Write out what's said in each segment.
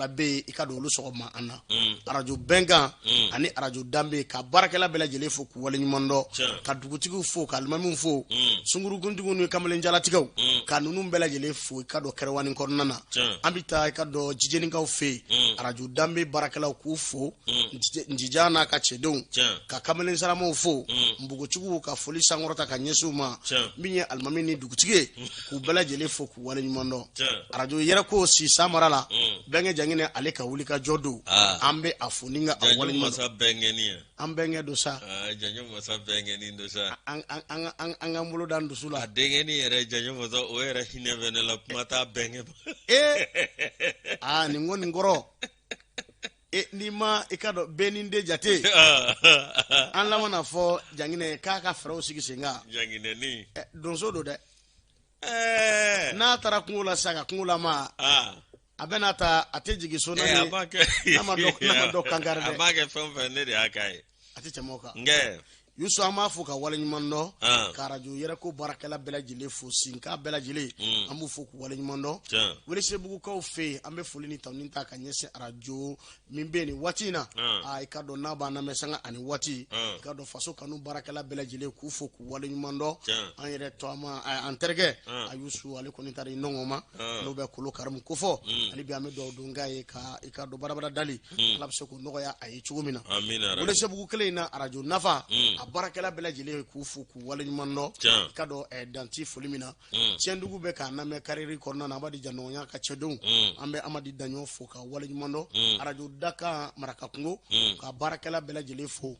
Bɛ yen, i ka don olu sɔgɔma an na Arajo Bɛnkan ani Arajo Danbe, ka baarakɛla bɛɛ lajɛlen fo k'u waleɲuman dɔn, ka dugutigiw fo, ka alimamiw fo, sunkurukuntigiw ni kamalenjalatigɛw, ka ninnu bɛɛ lajɛlen fo. I ka dɔn kɛrɛwani kɔnɔna na, an bɛ taa, i ka dɔn, jijenikaw fɛ yen, Arajo Danbe baarakɛlaw k'u fo, Njija n'a ka cɛdenw, ka kamalen saramaw fo, npogotigiw, ka foli sankɔrɔta ka ɲɛsin u ma, min ye alimami ni dugutigi ye, k'u bɛɛ lajɛlen fo k'u waleɲuman dɔn. Arajo yɛrɛ ko si samara la, Bɛnkɛ Janginɛ, ale ka wuli ka jɔ don, an bɛ a fo ni ka a waleɲuman dɔn. An bɛnkɛ don sa. Janjo sa. An k'an bolo da dusu la. A denkɛnin yɛrɛ, Janjo masa, o yɛrɛ hinɛ bɛ ne la, kuma t'a bɛnkɛ ma. Ee, aa, nin ko nin kɔrɔ e n'i ma, i ka dɔn, bɛɛ ni den jate. An laban na fɔ Janginɛ k'a ka fɛɛrɛw sigi sen kan. Janginɛnin. Donso don dɛ. N'a taara kungo la sisan ka kungo lama, a bɛna ta, a tɛ jigin so n'a ma dɔ kankari dɛ. A b'a kɛ fɛn o fɛn, ne de y'a k'a ye. A tɛ tɛmɛ o kan. Nkɛ. Yusu, an b'a fo ka waleɲuman dɔn, ka arajo yɛrɛ ko baarakɛla bɛɛ lajɛlen fo, sinka bɛɛ lajɛlen, an b'u fo k'u waleɲuman dɔn. Welesebugukaw fɛ yen, an bɛ foli ni tanuni ta ka ɲɛsin arajo min bɛ yen nin waati in na, aa, i ka dɔn n'a b'an lamɛn sanga ani waati, i ka dɔn faso kanu baarakɛla bɛɛ lajɛlen, k'u fo k'u waleɲuman dɔn. An yɛrɛ tɔ ma, an terikɛ a Yusu, ale kɔni taara i nɔngɔn ma, n'o bɛ Kolo Karimu kofɔ. Hali bi an bɛ dugawu don k'a ye, ka i ka dɔn barabara dali, Ala bɛ se k'o nɔgɔya a ye cogo min na. Welesebugu kelen in na, arajo Nafa, a baarakɛla bɛɛ lajɛlen, k'u fo k'u waleɲuman dɔn. I ka dɔn danti foli min na, Tiɲɛdugu bɛ k'a lamɛn kariri kɔnɔna na, Amadi Janɔgɔnya ka cɛdenw, an bɛ Amadi Daɲɔ fo ka waleɲuman dɔn. Arajo Dakan Marakakungo, ka baarakɛla bɛɛ lajɛlen fo.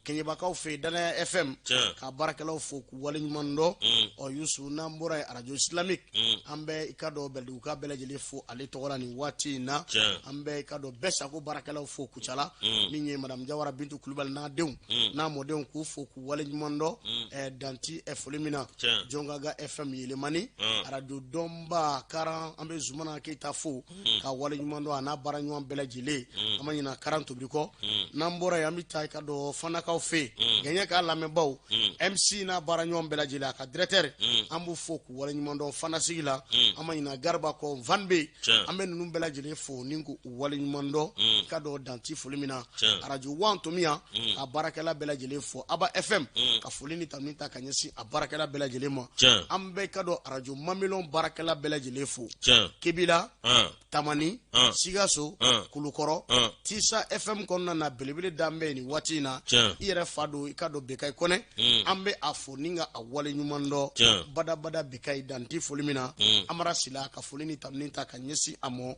Kɛɲɛbakaw fɛ yen, Danaya FM, ka baarakɛlaw fo k'u waleɲuman dɔn. Ɔ Yusu, n'an bɔra yen, arajo Islamique, an bɛ i ka dɔn Bɛlɛduguka bɛɛ lajɛlen fo ale tɔgɔ la nin waati in na. An bɛ i ka dɔn bɛɛ sago baarakɛlaw fo Kucala, min ye madame Jawara Bintu Kulubali n'a denw n'a mɔdenw, k'u fo k'u waleɲuman dɔn danti foli min na. Jɔnkaga FM Yelemani, arajo dɔnba Karan, an bɛ Zumana Keyita fo ka waleɲuman dɔn, a n'a baaraɲɔgɔn bɛɛ lajɛlen. An ma ɲina Karan Tobili kɔ. N'an bɔra yen, an bɛ taa i ka dɔn Fanakaw fɛ yen, Gɛɲɛ k'a lamɛnbaw, MC n'a baaraɲɔgɔn bɛɛ lajɛlen, a ka directeur, an b'u fo k'u waleɲuman dɔn Fanasigi la. An ma ɲina Gariba kɔ, Van bɛ, an bɛ ninnu bɛɛ lajɛlen fo ni k'u waleɲuman dɔn, i ka dɔn danti foli min na. Arajo Wan Tomiya, ka baarakɛla bɛɛ lajɛlen fo. Aba FM, ka foli ni tanuni ta ka ɲɛsin a baarakɛla bɛɛ lajɛlen ma. An bɛ ka dɔn arajo Mamelɔn baarakɛla bɛɛ lajɛlen fo, Kebila, Tamani, Sikaso, Kulukɔrɔ, Tisa FM kɔnɔna na, belebele dan bɛ nin waati in na. I yɛrɛ fa don, i ka dɔn Bekayi Kɔnɛ, an bɛ a fo ni ka a waleɲuman dɔn badabada. Bekayi, danti foli min na. Amara Sila, ka foli ni tanuni ta ka ɲɛsin a mɔ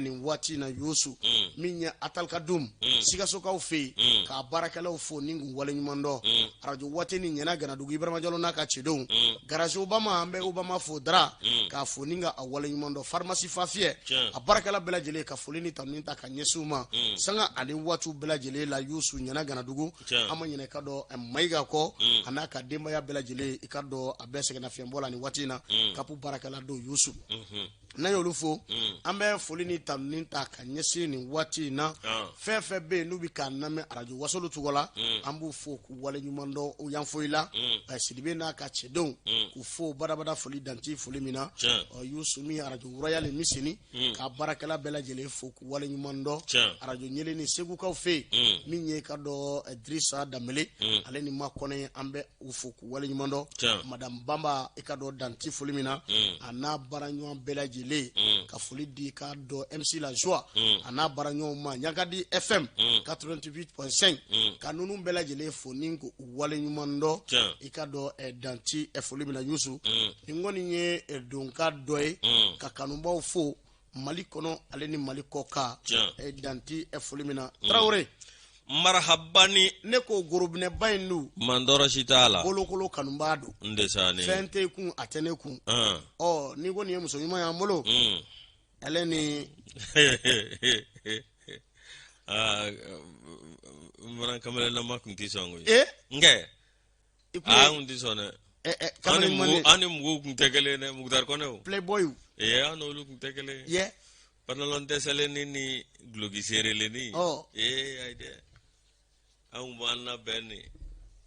nin waati in na. Yusu, min ye Atalkadum, Sikasokaw fɛ yen, k'a baarakɛlaw fo ni k'u waleɲuman dɔn. Arajo waati ni ɲɛna Ganadugu, Ibrahima Jalo n'a ka cɛdenw, garage Obama, an bɛ Obama fo Dara, k'a fo ni ka a waleɲuman dɔn. Pharmacie Fafiyɛ, a baarakɛla bɛɛ lajɛlen, ka foli ni tanuni ta ka ɲɛsin u ma sanga ani waatiw bɛɛ lajɛlen la. Yusu, ɲɛna Ganadugu, an ma ɲinɛ i ka dɔn Mayiga kɔ, a n'a ka denbaya bɛɛ lajɛlen, i ka dɔn a bɛɛ sɛgɛnnafiɲɛbɔ la nin waati in na, kapu baarakɛla don. Yusu, n'an y'olu fo, an bɛ foli ni tanuni ta ka ɲɛsin nin waati in na, fɛn fɛn bɛ yen n'u bɛ k'an lamɛn arajo Wasolo tɔgɔ la, an b'u fo k'u waleɲuman dɔn. O yanfoyi la, Sidibe n'a ka cɛdenw, k'u fo badabada, foli danti foli min na. Ɔ Yusu, min arajo Royal Miseni, ka baarakɛla bɛɛ lajɛlen fo k'u waleɲuman dɔn. Arajo ɲele ni Segukaw fɛ yen, min ye ka dɔn Dirisa Danbele, ale ni Makɔnɛ, an bɛ u fo k'u waleɲuman dɔn. Madame Bamba, i ka dɔn danti foli min na, a n'a baaraɲɔgɔn bɛɛ lajɛlen, ka foli di ka dɔn MC La Joie, a n'a baaraɲɔgɔnw ma, Ɲagadi FM 88.5, ka ninnu bɛɛ lajɛlen fo ni k'u waleɲuman dɔn, i ka dɔn danti foli min na. Yusu, nin kɔni ye donka dɔ ye, ka kanubaw fo Mali kɔnɔ ale ni Mali kɔ kan, danti foli min na. Tarawele. Marhabani. Ne ko gorobinɛba in dun. Mandɔrɔ si t'a la. Bolokolo kanubaa don. N de sa ne. Fɛn tɛ kun, a tɛ ne kun. Ɔ n'i ko nin ye muso ɲuman y'an bolo. Ale ni. Aa, n fana kamalenlama tun tɛ sɔn koyi. Ee. N kɛ. Aa, n tun tɛ sɔn dɛ. An ni muguw tun tɛ kelen dɛ, Mukutari Kɔnɛ o. Playboy. Ee, an n'olu tun tɛ kelen ye. Yɛ. Pantalon dɛsɛlennin ni duloki seerelennin. Ɔ. Ee, ayi dɛ. An tun b'an labɛn de.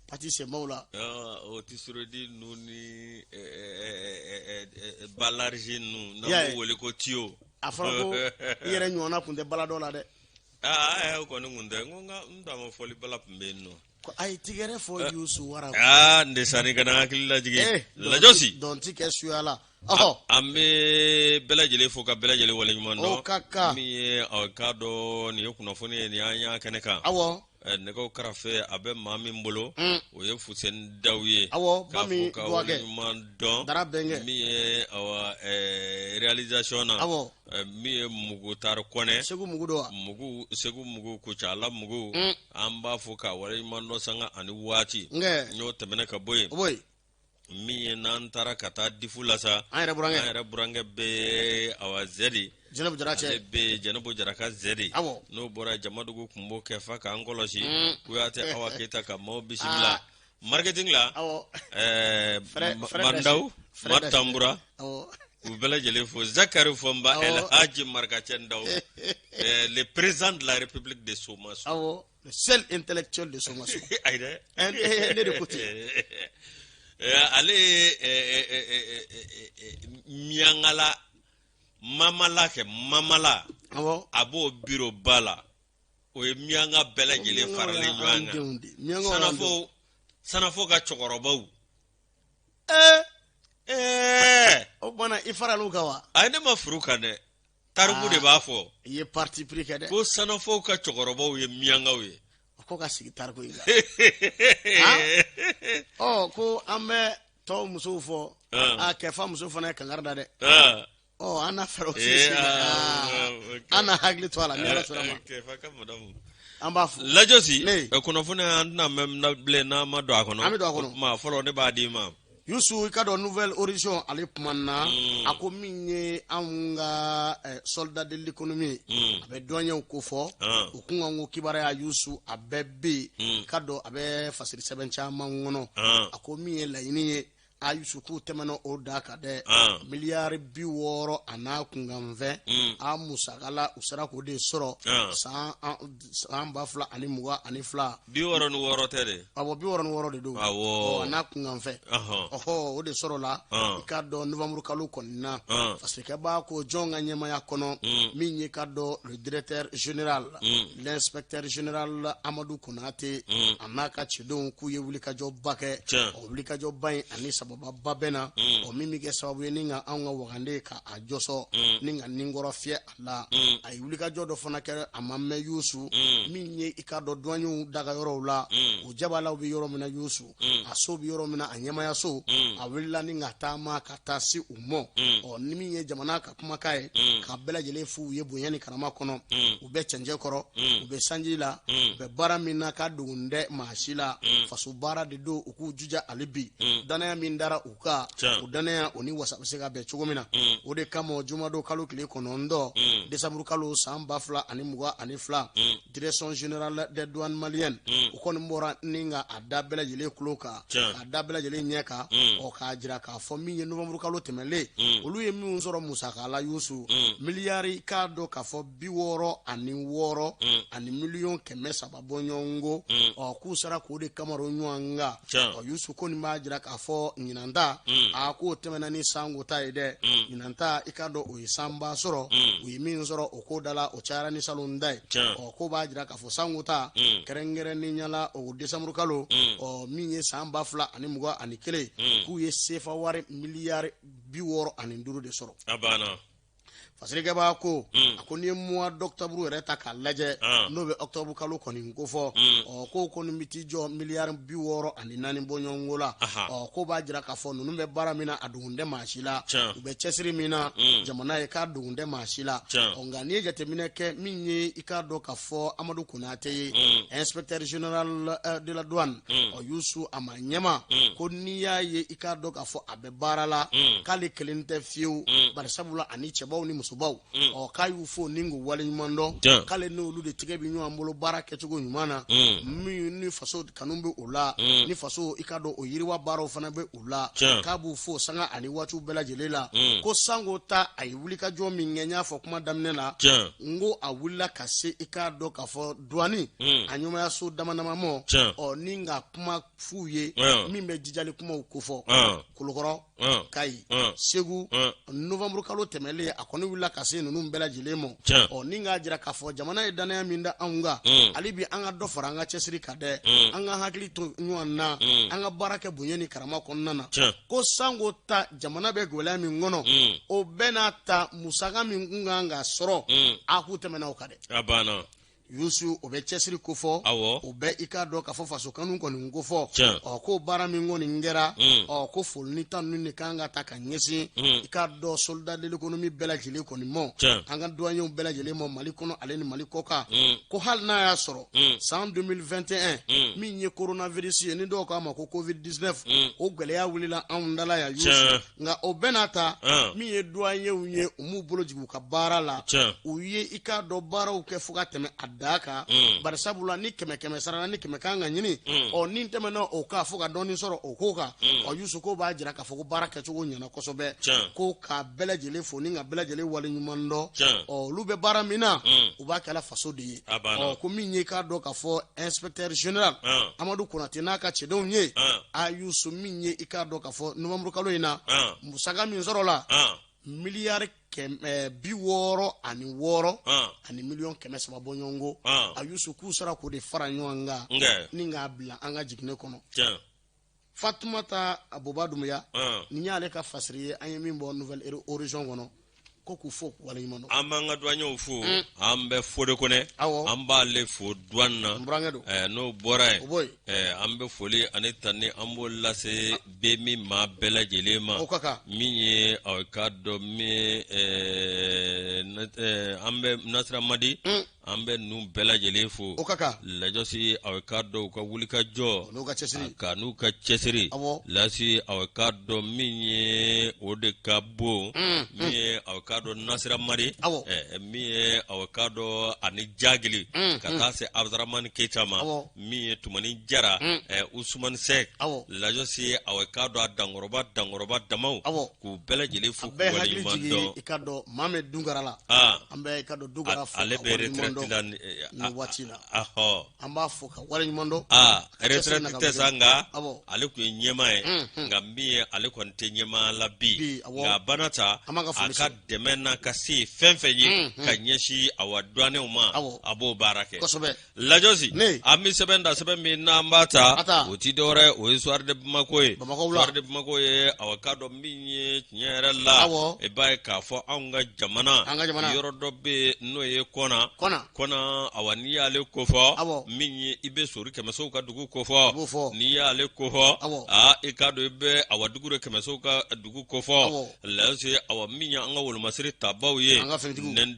Pati senbaw la. O tisorodi ninnu ni ba large ninnu, n'an b'u wele ko tiyo. A fɔra ko i yɛrɛ ɲɔgɔnna tun tɛ bala dɔ la dɛ. Aa, o kɔni tun tɛ. N ko n ka n tama fɔli bala tun bɛ yen nɔ. Ko a ye tigɛrɛ fɔ Yusu Wara. Aa, n desani kana hakili lajigin. Lajɔsi. Dɔn ti kɛ suya la. An bɛ bɛɛ lajɛlen fo ka bɛɛ lajɛlen waleɲuman dɔn. O ka kan. Min ye k'a dɔn nin ye kunnafoni ye, nin y'an y'a kɛnɛ kan. Nɛgɛw karafe a bɛ maa min bolo, o ye Fuseni Daw ye. K'a fo ka waleɲuman dɔn. Dara Bɛnkɛ. Min ye awa réalisation na. Min ye Mugutari Kɔnɛ. Segu Mugu don wa? Mugu, Segu Mugu, Kucala Mugu. An b'a fo ka waleɲuman dɔn sanga ani waati. N'o tɛmɛna ka bɔ yen. Min ye n'an taara ka taa difu la sa. An yɛrɛ burankɛ. An yɛrɛ burankɛ bɛ awa Zɛdi. Jɛnɛbu Jara cɛ. Ale bɛ Jɛnɛbu Jara ka Zɛdi. N'o bɔra Jamadugu kun b'o kɛ fa k'an kɔlɔsi. Kuyate Awa Keyita ka maaw bisimila. Marketing la. Mandaw, Matanbura. U bɛɛ lajɛlen fo. Zakari Fɔnba, El Hadji Marikacɛ Ndaw. Le président de la République de Somaso. Awɔ. Le seul intellectuel de Somaso. Ayi dɛ. Ne de ko ten. Ale ye miyankala mamala kɛ mamala. A b'o biro ba la. O ye miyanka bɛɛ lajɛlen faralen ɲɔgɔn kan. Sanafo sanafo ka cɛkɔrɔbaw. Ɛɛ. O tuma i faral'u kan wa? Ayi, ne ma furu kan dɛ. Tariku de b'a fɔ. I ye parti pris kɛ dɛ. Ko sanafow ka cɛkɔrɔbaw ye miyankaw ye. O ko ka sigi tariku in kan. Ɔ, ko an bɛ tɔw musow fɔ. A kɛfa muso fana ye kangari da dɛ. Ɔ, an na fɛɛrɛw sigi. An na hakili to a la ni Ala sɔnna ma. Kɛfa ka madamu. An b'a fo. Lajɔsi. Kunnafoni an tɛna mɛn bilen n'an ma don a kɔnɔ. An bɛ don a kɔnɔ. O tuma fɔlɔ ne b'a d'i ma. Yusu, i ka dɔn Nouvel Horizon ale kuma na, a ko min ye anw ka soldat de l'économie, a bɛ douaniers ko fɔ. O kun kan ko kibaruya Yusu a bɛɛ bɛ yen, ka dɔn a bɛ fasiri sɛbɛn caman kɔnɔ. A ko min ye laɲini ye a Yusu, k'u tɛmɛna o da kan dɛ, miliyari 60 a n'a kunkanfɛn a musaka la, u sera k'o de sɔrɔ san 2022. 66 tɛ de? Awɔ, 66 de don. Awɔ. A n'a kunkanfɛn. Ɔhɔ, o de sɔrɔla, i ka dɔn novembre kalo kɔni na. Fasirikɛbaa ko jɔn ka ɲɛmaya kɔnɔ, min ye ka dɔn le directeur général, l'inspecteur général Amadu Konate, a n'a ka cidenw, k'u ye wulikajɔba kɛ. O wulikajɔba in ani sabababa bɛ na o min bɛ kɛ sababu ye ni ka anw ka wagande ka a jɔsɔ ni ka ninkɔrɔ fiyɛ a la. A ye wulikajɔ dɔ fana kɛ, a ma mɛn Yusu, min ye i ka dɔn douaniers dagayɔrɔw la, o jabalaw bɛ yɔrɔ min na Yusu, a so bɛ yɔrɔ min na, a ɲɛmayaso, a wulila ni ka taama ka taa se u ma. Ɔ, ni min ye jamana ka kumakan ye, ka bɛɛ lajɛlen f'u ye bonya ni karama kɔnɔ, u bɛ cɛncɛn kɔrɔ, u bɛ sanji la, u bɛ baara min na k'a dogon tɛ maa si la, faso baara de don. U k'u jija hali bi, danaya min dara u kan, o danaya o ni wasa bɛ se ka bɛn cogo min na. O de kama jumadon kalo tile 9, décembre kalo san 2022, Direction générale des douanes maliennes, u kɔni bɔra ni ka a da bɛɛ lajɛlen tulo kan, k'a da bɛɛ lajɛlen ɲɛ kan, ɔ, k'a jira k'a fɔ min ye novembre kalo tɛmɛnlen, olu ye minnu sɔrɔ musaka la Yusu, miliyari k'a dɔn k'a fɔ 66 ani miliyɔn 300 bɔ ɲɔgɔn ko. Ɔ, k'u sera k'o de kamaro ɲɔgɔn kan. Ɔ, Yusu ko nin b'a jira k'a fɔ ɲinan ta, a k'o tɛmɛna ni sango ta ye dɛ. Ɲinan ta, i k'a dɔn o ye sanba sɔrɔ. U ye min sɔrɔ o ko da la, o cayara ni salon ta ye. Ɔ, ko b'a jira k'a fɔ sango ta, kɛrɛnkɛrɛnnenya la o décembre kalo, ɔ, min ye san 2021, k'u ye sefa wari miliyari 65 de sɔrɔ. A banna. Fasirikɛbaa ko, a ko n'i ye mois d'octobre yɛrɛ ta k'a lajɛ, n'o bɛ octobre kalo kɔni ko fɔ, ɔ, k'o kɔni bɛ t'i jɔ miliyari 64 bɔ ɲɔgɔnko la. Ɔ, k'o b'a jira k'a fɔ ninnu bɛ baara min na, a dogon tɛ maa si la. U bɛ cɛsiri min na jamana ye, k'a dogon tɛ maa si la. Ɔ, nka n'i ye jateminɛ kɛ, min ye i k'a dɔn k'a fɔ Amadu Konate ye, inspecteur général de la douane, ɔ, Yusu, a ma ɲɛma ko n'i y'a ye i k'a dɔn k'a fɔ a bɛ baara la, k'ale kelen tɛ fiyewu, bari sabula ani cɛbaw ni musobaw, ɔ, k'a y'u fo ni k'u waleɲuman dɔn, k'ale n'olu de tigɛ bɛ ɲɔgɔn bolo baara kɛcogo ɲuman na, min ni faso kanu bɛ o la, ni faso i ka dɔn o yiriwa baaraw fana bɛ u la, k'a b'u fo sanga ani waatiw bɛɛ lajɛlen la. Ko sango ta, a ye wulikajɔ min kɛ, n y'a fɔ kuma daminɛ la, n ko a wulila ka se i k'a dɔn k'a fɔ douane a ɲɛmayaso dama dama mɔ, ɔ, ni ka kuma f'u ye min bɛ jijali kumaw kofɔ Kulukɔrɔ. Kayi, Segu, novembre kalo tɛmɛlen a kɔni wulila ka se ninnu bɛɛ lajɛlen ma. Ɔ ni k'a jira k'a fɔ jamana ye danaya min da anw kan, hali bi an ka dɔ fara an ka cɛsiri kan dɛ, an ka hakili to ɲɔgɔn na, an ka baara kɛ bonya ni karama kɔnɔna na. Ko sanko ta jamana bɛ gɛlɛya min kɔnɔ, o bɛɛ n'a ta musaka min kun kan ka sɔrɔ, a k'u tɛmɛna o kan dɛ. A banna. Yusu, o bɛ cɛsiri kofɔ, o bɛ i k'a dɔn k'a fɔ faso kanu kɔni kofɔ. Ɔ ko baara min kɔni kɛra, ɔ ko foli ni tanu de kan ka ta ka ɲɛsin i k'a dɔn soldat de l'économie bɛɛ lajɛlen kɔni ma, an ka douaniers bɛɛ lajɛlen ma Mali kɔnɔ ale ni Mali kɔkan. Ko hali n'a y'a sɔrɔ san 2021 min ye coronavirus ye, ni dɔw k'a ma ko covid 19, o gɛlɛya wulila anw da la yan Yusu, nka o bɛɛ n'a ta, min ye douaniers ye, u m'u bolo jigin u ka baara la. U ye i k'a dɔn baaraw kɛ fo ka tɛmɛ a dan kan, bari sabula ni kɛmɛ kɛmɛ sara la, ni 100 kan ka ɲini, ɔ ni tɛmɛna o kan fo ka dɔɔni sɔrɔ o ko kan. Ɔ Yusu, ko b'a jira k'a fɔ ko baara kɛcogo ɲɛna kosɛbɛ, ko k'a bɛɛ lajɛlen fo ni ka bɛɛ lajɛlen wale ɲuman dɔn. Ɔ olu bɛ baara min na, u b'a kɛla faso de ye. Ɔ ko min ye k'a dɔn k'a fɔ inspecteur général Amadu Konate n'a ka cɛdenw ye, a Yusu, min ye i k'a dɔn k'a fɔ novembre kalo in na, musaka min sɔrɔla, miliyari 66 ani miliyɔn 300 bɔɲɔgɔnko, a Yusu, k'u sera k'o de fara ɲɔgɔn kan ni k'a bila an ka jiginɛ kɔnɔ. Fatumata Boba Dumuya, nin y'ale ka fasiri ye, an ye min bɔ Nouvel Horizon kɔnɔ, ko k'u fo k'u waleɲuman dɔn. An b'an ka douaniers fo, an bɛ Fode Kone, an b'ale fo douane na. N burankɛ don. N'o bɔra yen, an bɛ foli ani tani an b'o lase bɛ min maa bɛɛ lajɛlen ma. O ka kan. Min ye aw k'a dɔn min an bɛ Nasira Madi, an bɛ ninnu bɛɛ lajɛlen fo. O ka kan. Lajɔsi, aw k'a dɔn u ka wulikajɔ n'u ka cɛsiri, ka n'u ka cɛsiri lasi, aw k'a dɔn min ye o de ka bon, min ye aw k'a dɔn Nasira Madi, min ye aw k'a dɔn ani Jagili, ka taa se Abdramani Keyita ma, min ye Tumani Jara, Usumani Sɛk, lajɔsi, aw k'a dɔn a dankɔrɔba dankɔrɔba damaw, k'u bɛɛ lajɛlen fo. Bɛɛ hakili jigin i ka dɔn Mohamed Dunkara la. An bɛ i ka dɔn Dunkara fo. Ale bɛ retraite la nin waati la. An b'a fo ka waleɲuman dɔn. Retraite tɛ sa, nka ale tun ye ɲɛmaa ye, nka min ye ale kɔni tɛ ɲɛmaa la bi, nka bana ta a ka dɛmɛ n'a ka se fɛn fɛn ye ka ɲɛsin awa douaniers ma, a b'o baara kɛ. Lajɔsi, an bɛ sɛbɛn ta, sɛbɛn min n'an b'a ta, o ti dɔwɛrɛ, o ye Soir de Bamako ye. Soir de Bamako ye, awa k'a dɔn min ye tiɲɛ yɛrɛ la, i b'a ye k'a fɔ anw ka jamana yɔrɔ dɔ bɛ yen, n'o ye Kɔna. Kɔna, awa n'i y'ale kofɔ, min ye i bɛ Sori Kɛmɛsow ka dugu kofɔ, n'i y'ale kofɔ, aa i k'a dɔn i bɛ awa Dugure Kɛmɛsow ka dugu kofɔ. Lajɔsi, awa min ye an ka wolomasiri tabaw ye,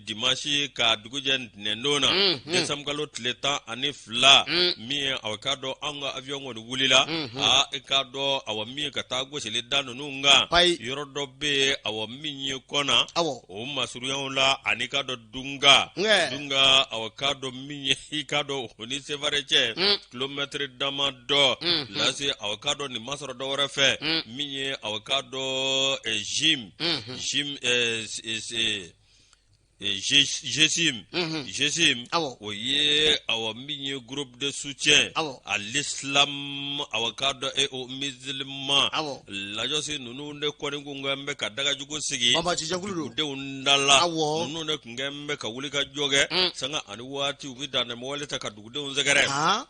dimanche ka dugujɛ ntɛnɛndon na, décembre kalo tile 12, min ye awa k'a dɔn anw ka avion kɔni wulila, aa i k'a dɔn awa min ye ka taa gosili da ninnu kan, yɔrɔ dɔ bɛ yen, awa min ye Kɔna o masurunyaw la, ani k'a dɔn Dunga. Dunga, awa k'a dɔn min ye i k'a dɔn o ni Sevare cɛ kilomɛtiri damadɔ. Lase, awa k'a dɔn nin ma sɔrɔ dɔ wɛrɛ fɛ, min ye awa k'a dɔn JIM JIM GSIM GSIM, o ye awa min ye groupe de soutien à l'islam, awa k'a dɔn et aux musulmans. Lajɔsi, ninnu de kɔni kun kɛn bɛ ka dagajugu sigi dugudenw da la. Ninnu de kun kɛn bɛ ka wuli ka jɔ kɛ sanga ani waati, u bɛ dantɛmɛwale ta ka dugudenw sɛgɛrɛ.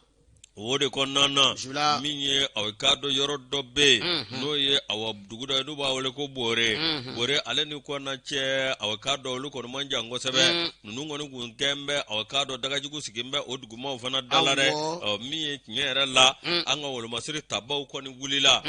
O de kɔnɔna na, min ye aw k'a dɔn yɔrɔ dɔ bɛ yen, n'o ye awa dugu dɔ ye n'u b'a wele ko Bore. Bore ale ni Kɔna cɛ, aw k'a dɔn olu kɔni man jan kosɛbɛ. Ninnu kɔni kun kɛn bɛ, aw k'a dɔn dagajugu sigi bɛ o dugumaw fana da la dɛ. Min ye tiɲɛ yɛrɛ la, an ka wolomasiri tabaw kɔni wulila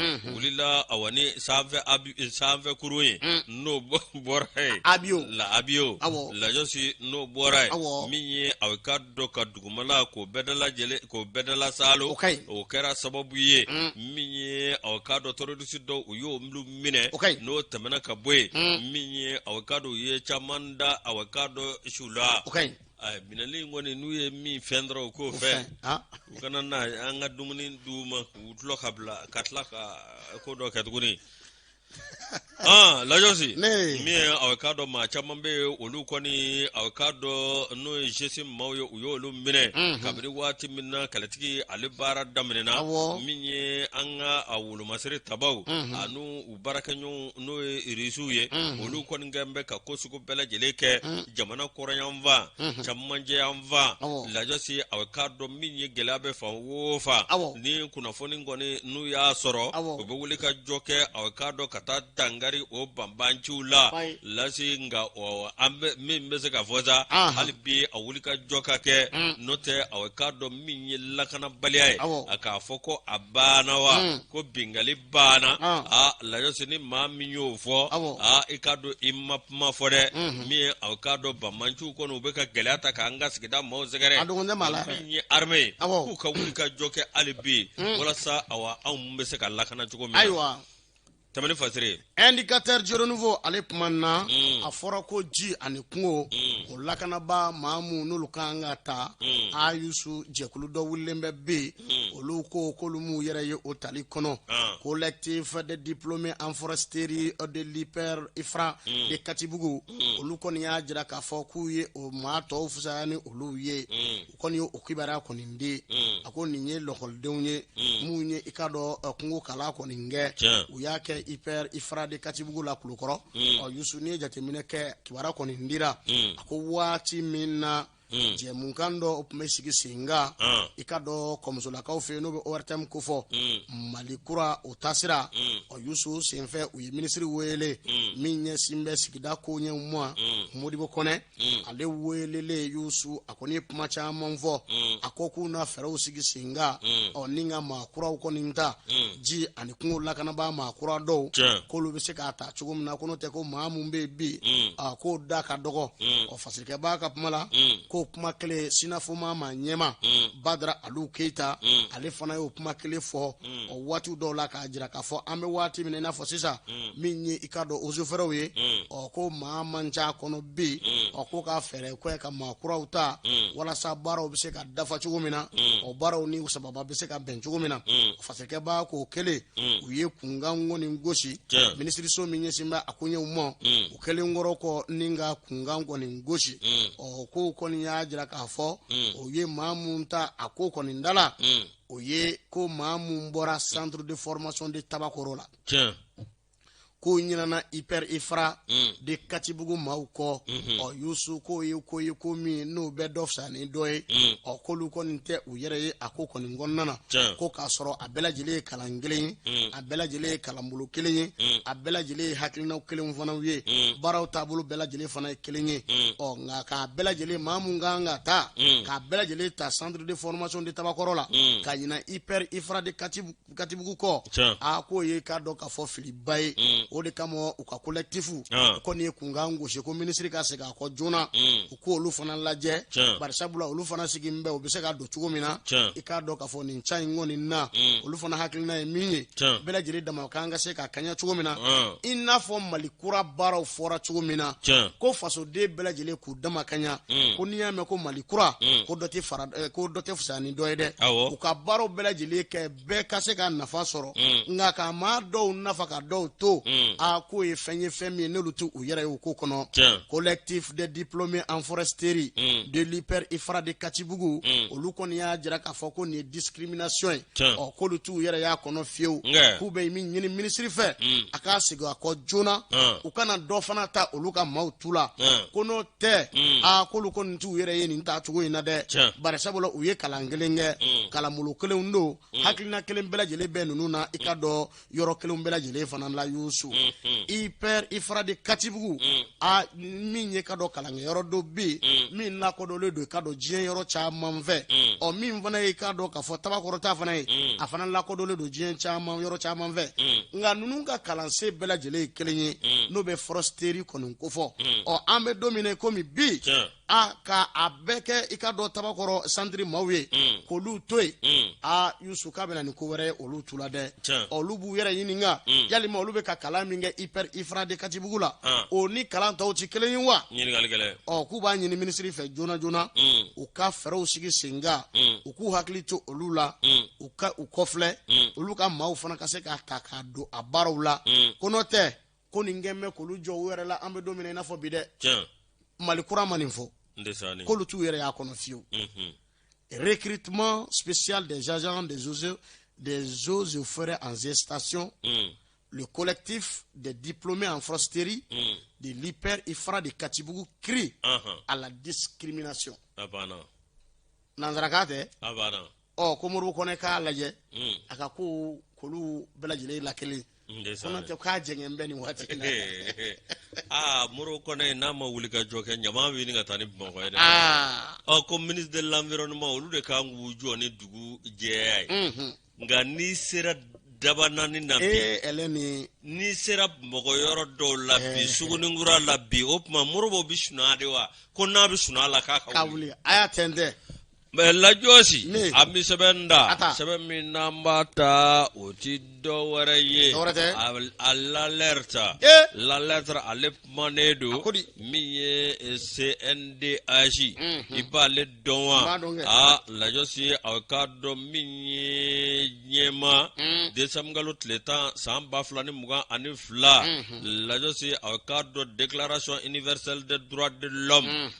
awa ni sanfɛ kurun ye, n'o bɔra yen la avion. Lajɔsi, n'o bɔra yen, min ye aw k'a dɔn ka dugumala k'o bɛɛ dalajɛlen, k'o bɛɛ dala saalo, o kɛra sababu ye, min ye aw k'a dɔn terroriste dɔw, u y'olu minɛ. N'o tɛmɛna ka bɔ yen, min ye aw k'a dɔn u ye caman da, aw k'a dɔn su la minɛli in kɔni, n'u ye min fɛn dɔrɔn, u k'o fɛn, u kana na an ka dumuni d'u ma k'u tulɔ ka bila ka tila ka ko dɔ kɛ tuguni. Lajɔsi min ye aw k'a dɔn maa caman bɛ yen olu kɔni aw k'a dɔn n'o ye GSIM maaw ye u y'olu minɛ kabini waati min na kɛlɛtigi ale baara daminɛna min ye an ka a wolomasiri tabaw ani u baarakɛɲɔgɔnw n'o ye irisiw ye olu kɔni kɛlen bɛ ka ko sugu bɛɛ lajɛlen kɛ jamana kɔrɔnyanfan camancɛ yanfan Lajɔsi aw k'a dɔn min ye gɛlɛya bɛ fan o fan ni kunnafoni kɔni n'u y'a sɔrɔ u bɛ wuli ka jɔ kɛ aw k'a dɔn ka taa dankari o banbanciw la lasi nka an bɛ min bɛ se ka fɔ sa hali bi a wuli ka jɔ ka kɛ n'o tɛ aw k'a dɔn min ye lakanabaliya ye a k'a fɔ ko a banna wa ko binkanni banna aa Lajɔsi ni maa min y'o fɔ aa i k'a dɔn i ma kuma fɔ dɛ min ye aw k'a dɔn banbanciw kɔni u bɛ ka gɛlɛya ta k'an ka sigida maaw sɛgɛrɛ min ye armée ye k'u ka wuli ka jɔ kɛ hali bi walasa awa anw bɛ se ka lakana cogo min na ayiwa tɛmɛ ni fasiri ye Indicateur du renouveau ale kuma na a fɔra ko ji ani kungo o lakanabaa maa minnu n'olu ka kan ka ta AYUS jɛkulu dɔ wulilen bɛ bi olu ko k'olu m'u yɛrɛ ye o tali kɔnɔ collectif des diplômés en foresterie de l'UPR IFRA de Katibugu olu kɔni y'a jira k'a fɔ k'u ye o maa tɔw fisaya ni olu ye u kɔni ye o kibaruya kɔni di a ko nin ye lɔkɔlidenw ye minnu ye i k'a dɔn kungo kalan kɔni kɛ u y'a kɛ UPR IFRA de Katibugu la Kulukɔrɔ ɔ Yusu n'i ye jateminɛ kɛ kibaruya kɔni dira a ko waati min na jɛmukan dɔ o tun bɛ sigi sen kan i k'a dɔn kɔmusolakaw fɛ yen n'o bɛ ORTM kofɔ Mali kura o taasira ɔ Yusu senfɛ u ye minisiri wele min ɲɛsin bɛ sigida koɲɛw ma Modibo Kɔnɛ ale welelen Yusu a kɔni ye kuma caman fɔ a ko k'u na fɛɛrɛw sigi sen kan ɔ ni ka maa kuraw kɔni ta ji ani kungo lakanabaa maa kura dɔw k'olu bɛ se k'a ta cogo min na ko n'o tɛ ko maa mun bɛ yen bi a k'o da ka dɔgɔ ɔ fasirikɛbaa ka kuma la k'o kuma kelen SYNAFOMA maa ɲɛmaa Badara Alu Keyita ale fana y'o kuma kelen fɔ o waati dɔw la k'a jira k'a fɔ an bɛ waati min na i n'a fɔ sisan min ye i k'a dɔn eaux et forêts ye ɔ ko maa man ca kɔnɔ bi ɔ ko ka fɛɛrɛ kɛ ka maa kuraw ta walasa baaraw bɛ se ka dafa cogo min na o baaraw ni sababa bɛ se ka bɛn cogo min na fasirikɛbaa k'o kelen u ye kunkan kɔni gosi minisiriso min ɲɛsin bɛ a koɲɛw ma u kɛlen kɔrɔ kɔ ni ka kunkan kɔni gosi ɔ ko kɔni y'a jira k'a fɔ o ye maa mun ta a ko kɔni da la o ye ko maa mun bɔra centre de formation de Tabakɔrɔ la k'o ɲinana UPR IFRA de Katibugu maaw kɔ ɔ Yusu k'o ye ko ye ko min n'o bɛ dɔ fisa ni dɔ ye ɔ k'olu kɔni tɛ u yɛrɛ ye a ko kɔni kɔnɔna na ko k'a sɔrɔ a bɛɛ lajɛlen ye kalan kelen ye a bɛɛ lajɛlen ye kalanbolo kelen ye a bɛɛ lajɛlen ye hakilinaw kelen fana ye baaraw taabolo bɛɛ lajɛlen fana ye kelen ye ɔ nka k'a bɛɛ lajɛlen maa mun kan ka ta k'a bɛɛ lajɛlen ta centre de formation de Tabakɔrɔ la ka ɲina UPR IFRA de Katibugu kɔ a k'o ye k'a dɔn k'a fɔ filiba ye o de kama u ka collectif u kɔni ye kunkan gosi ko minisiri ka segin a kɔ joona u k'olu fana lajɛ bari sabula olu fana sigilen bɛ u bɛ se ka don cogo min na i k'a dɔn k'a fɔ nin ca in kɔni na olu fana hakilina ye min ye bɛɛ lajɛlen dama kan ka se ka kaɲa cogo min na i n'a fɔ Mali kura baaraw fɔra cogo min na ko fasoden bɛɛ lajɛlen k'u dama kaɲa ko n'i y'a mɛn ko Mali kura ko dɔ tɛ fara ko dɔ tɛ fisaya ni dɔ ye dɛ u ka baaraw bɛɛ lajɛlen kɛ bɛɛ ka se ka nafa sɔrɔ nka ka maa dɔw nafa ka dɔw to a k'o ye fɛn ye fɛn min ye n'olu tɛ u yɛrɛ ye o ko kɔnɔ collectif des diplômés en foresterie de l'UPR IFRA de Katibugu olu kɔni y'a jira k'a fɔ ko nin ye discrimination ye ɔ k'olu t'u yɛrɛ y'a kɔnɔ fiyewu k'u bɛ min ɲini minisiri fɛ a k'a segin a kɔ joona u kana dɔ fana ta olu ka maaw tu la ko n'o tɛ aa k'olu kɔni t'u yɛrɛ ye nin ta cogo in na dɛ bari sabula u ye kalan kelen kɛ kalanbolo kelenw don hakilina kelen bɛɛ lajɛlen bɛ ninnu na i k'a dɔn yɔrɔ kelen bɛɛ lajɛlen fana la Yusu UPR IFRA de Katibugu a min ye k'a dɔn kalankɛyɔrɔ dɔ bɛ yen min lakodɔnlen don i k'a dɔn diɲɛ yɔrɔ caman fɛ ɔ min fana ye k'a dɔn k'a fɔ Tabakɔrɔ ta fana ye a fana lakodɔnlen don diɲɛ caman yɔrɔ caman fɛ nka ninnu ka kalansen bɛɛ lajɛlen ye kelen ye n'o bɛ foresterie kɔni kofɔ ɔ an bɛ don min na komi bi a ka a bɛɛ kɛ i k'a dɔn Tabakɔrɔ santiri maaw ye k'olu to yen a Yusu k'a bɛna ni ko wɛrɛ ye olu tu la dɛ olu b'u yɛrɛ ɲininka yalima olu bɛ ka kalan min kɛ UPR IFRA de Katibugu la o ni kalan tɔw tɛ kelen ye wa ɔ k'u b'a ɲini minisiri fɛ joona joona u ka fɛɛrɛw sigi sen kan u k'u hakili to olu la. U ka u kɔfilɛ, olu ka maaw fana ka se k'a ta k'a don a baaraw la, ko n'o tɛ ko nin kɛn bɛ k'olu jɔ u yɛrɛ la. An bɛ don min na i n'a fɔ bi dɛ, Mali kura ma nin fɔ k'olu t'u yɛrɛ y'a kɔnɔ fiyewu. Recrutement spécial des agents des eaux et forêts en gestation. Le collectif des diplômés en foresterie de l'IPR IFRA de Katibougou crie à la discrimination. Nansarakan tɛ. Ɔ, ko Modibo Kɔnɛ k'a lajɛ, a ka ko k'olu bɛɛ lajɛlen la kelen, ko n'o tɛ k'a jɛngɛn bɛ nin waati in na. Aa, Modibo Kɔnɛ n'a ma wuli ka jɔ kɛ, ɲama bɛ ɲini ka taa ni Bamakɔ ye dɛ. Ɔ, ko ministre de l'environnement, olu de kan k'u jɔ ni dugu jɛya ye. Nka n'i sera Dabanani na bi, n'i sera Bamakɔ yɔrɔ dɔw la bi, Suguninkura la bi, o tuma Modibo bɛ sunɔgɔ de wa? Ko n'a bɛ sunɔgɔ la, k'a ka wuli, a y'a tɛntɛn. Mais lajɔsi, an bɛ sɛbɛn da, sɛbɛn min n'an b'a ta, o ti dɔ wɛrɛ ye, a l'alerte. L'alerte, ale kumanen don min ye CNDH, i b'ale dɔn wa? Aa, lajɔsi, a k'a dɔn min ye ɲɛma décembre kalo tile 10 san 2022, lajɔsi, a k'a dɔn déclaration universelle des droits de l'homme,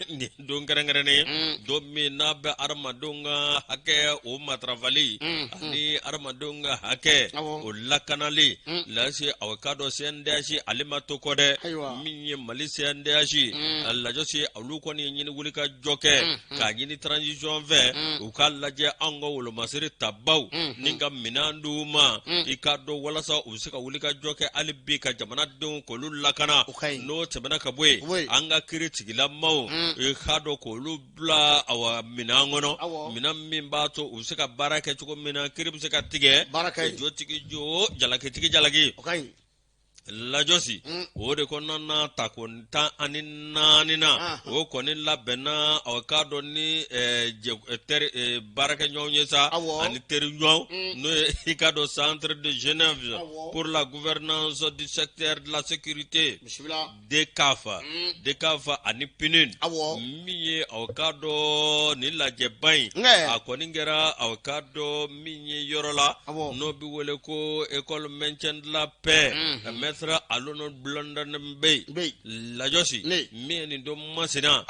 nin don kɛrɛnkɛrɛnnen, don min n'a bɛ adamadenw ka hakɛ o matarafali ani adamadenw ka hakɛ o lakanali. Lasi, a k'a dɔn CNDH, ale ma to kɔ dɛ. Min ye Mali CNDH, lajɔsi, olu kɔni ye ɲini wuli ka jɔ kɛ k'a ɲini transition fɛ, u k'a lajɛ anw ka wolomasiri tabaw ni ka minɛn d'u ma, i k'a dɔn, walasa u bɛ se ka wuli ka jɔ kɛ hali bi ka jamanadenw k'olu lakana. N'o tɛmɛna ka bɔ yen, an ka kiri tigilamaw, i k'a dɔn k'olu bila awa minɛn kɔnɔ, minɛn min b'a to u bɛ se ka baara kɛ cogo min na, kiri bɛ se ka tigɛ, jotigi jo, jalakitigi jalaki. Lajɔsi, o de kɔnɔna na, tako 14 na, o kɔni labɛnna, aw k'a dɔn ni baarakɛɲɔgɔn ye sa ani teriɲɔgɔn, n'o ye i k'a dɔn Centre de Genève pour la gouvernance du secteur de la sécurité, DCAF, DCAF ani PNUD. Min ye aw k'a dɔn nin lajɛba in, a kɔni kɛra, aw k'a dɔn min ye yɔrɔ la n'o bɛ wele ko école maintien de la paix maître Alono Blondin Bey. Lajɔsi, min ye nin don masina,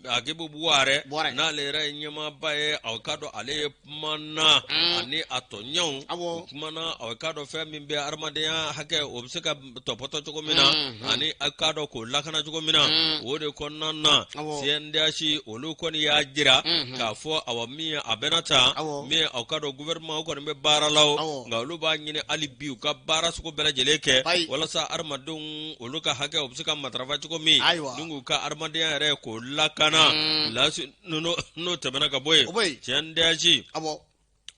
Agibu Buwarɛ, n'ale yɛrɛ ye ɲɛmaaba ye, aw k'a dɔn ale ye kumana ani a tɔɲɔgɔnw. U kumana, aw k'a dɔn fɛn min bɛ adamadenya hakɛ, o bɛ se ka tɔpɔtɔ cogo min na, ani a k'a dɔn k'o lakana cogo min na. O de kɔnɔna na, CNDH olu kɔni y'a jira k'a fɔ awa min ye a bɛna ta min ye, aw k'a dɔn gouvernement kɔni bɛ baara la o, nka olu b'a ɲini hali bi u ka baara sugu bɛɛ lajɛlen kɛ walasa adamadenw olu ka hakɛ o bɛ se ka matarafa cogo min, ni k'u ka adamadenya yɛrɛ k'o lakana. Lasi, n'o tɛmɛna ka bɔ yen, CNDH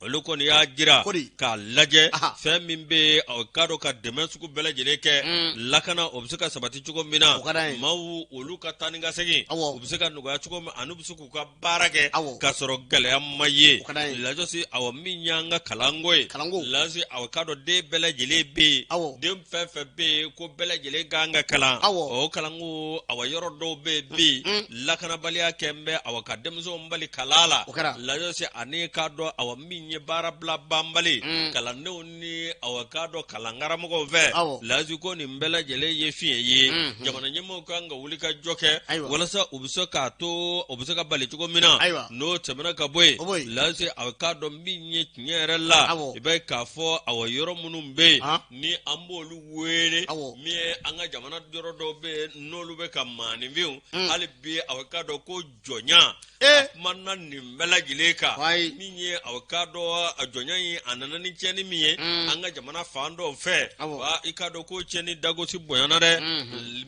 olu kɔni y'a jira k'a lajɛ fɛn min bɛ yen, aw k'a dɔn ka dɛmɛ sugu bɛɛ lajɛlen kɛ, lakana o bɛ se ka sabati cogo min na, maaw olu ka taa ni ka segin u bɛ se ka nɔgɔya cogo min, ani u bɛ se k'u ka baara kɛ k'a sɔrɔ gɛlɛya ma ye. Lajɔsi, awa min y'an ka kalanko ye, lasi, aw k'a dɔn den bɛɛ lajɛlen bɛ yen, den fɛn fɛn bɛ yen ko bɛɛ lajɛlen ka kan ka kalan, o kalanko, awa yɔrɔ dɔw bɛ yen bi, lakanabaliya kɛn bɛ awa ka denmisɛnw bali kalan la. Lajɔsi, ani k'a dɔn awa min ye baarabila banbali kalandenw ni awa k'a dɔn kalankaramɔgɔw fɛ, lasi, ko nin bɛɛ lajɛlen ye fiɲɛ ye. Jamana ɲɛmaaw kan ka wuli ka jɔ kɛ walasa u bɛ se k'a to o bɛ se ka bali cogo min na. N'o tɛmɛna ka bɔ yen, lasi, a k'a dɔn min ye tiɲɛ yɛrɛ la, i b'a ye k'a fɔ awa yɔrɔ minnu bɛ yen ni an b'olu wele min ye an ka jamana yɔrɔ dɔw bɛ yen, n'olu bɛ ka maaninfinw hali bi, aw k'a dɔn ko jɔnya, a kumana nin bɛɛ lajɛlen kan. Min ye aw k'a dɔn a jɔnya in, a nana ni tiɲɛni min ye an ka jamana fan dɔw fɛ, wa i k'a dɔn ko tiɲɛni dagosi bonyana dɛ.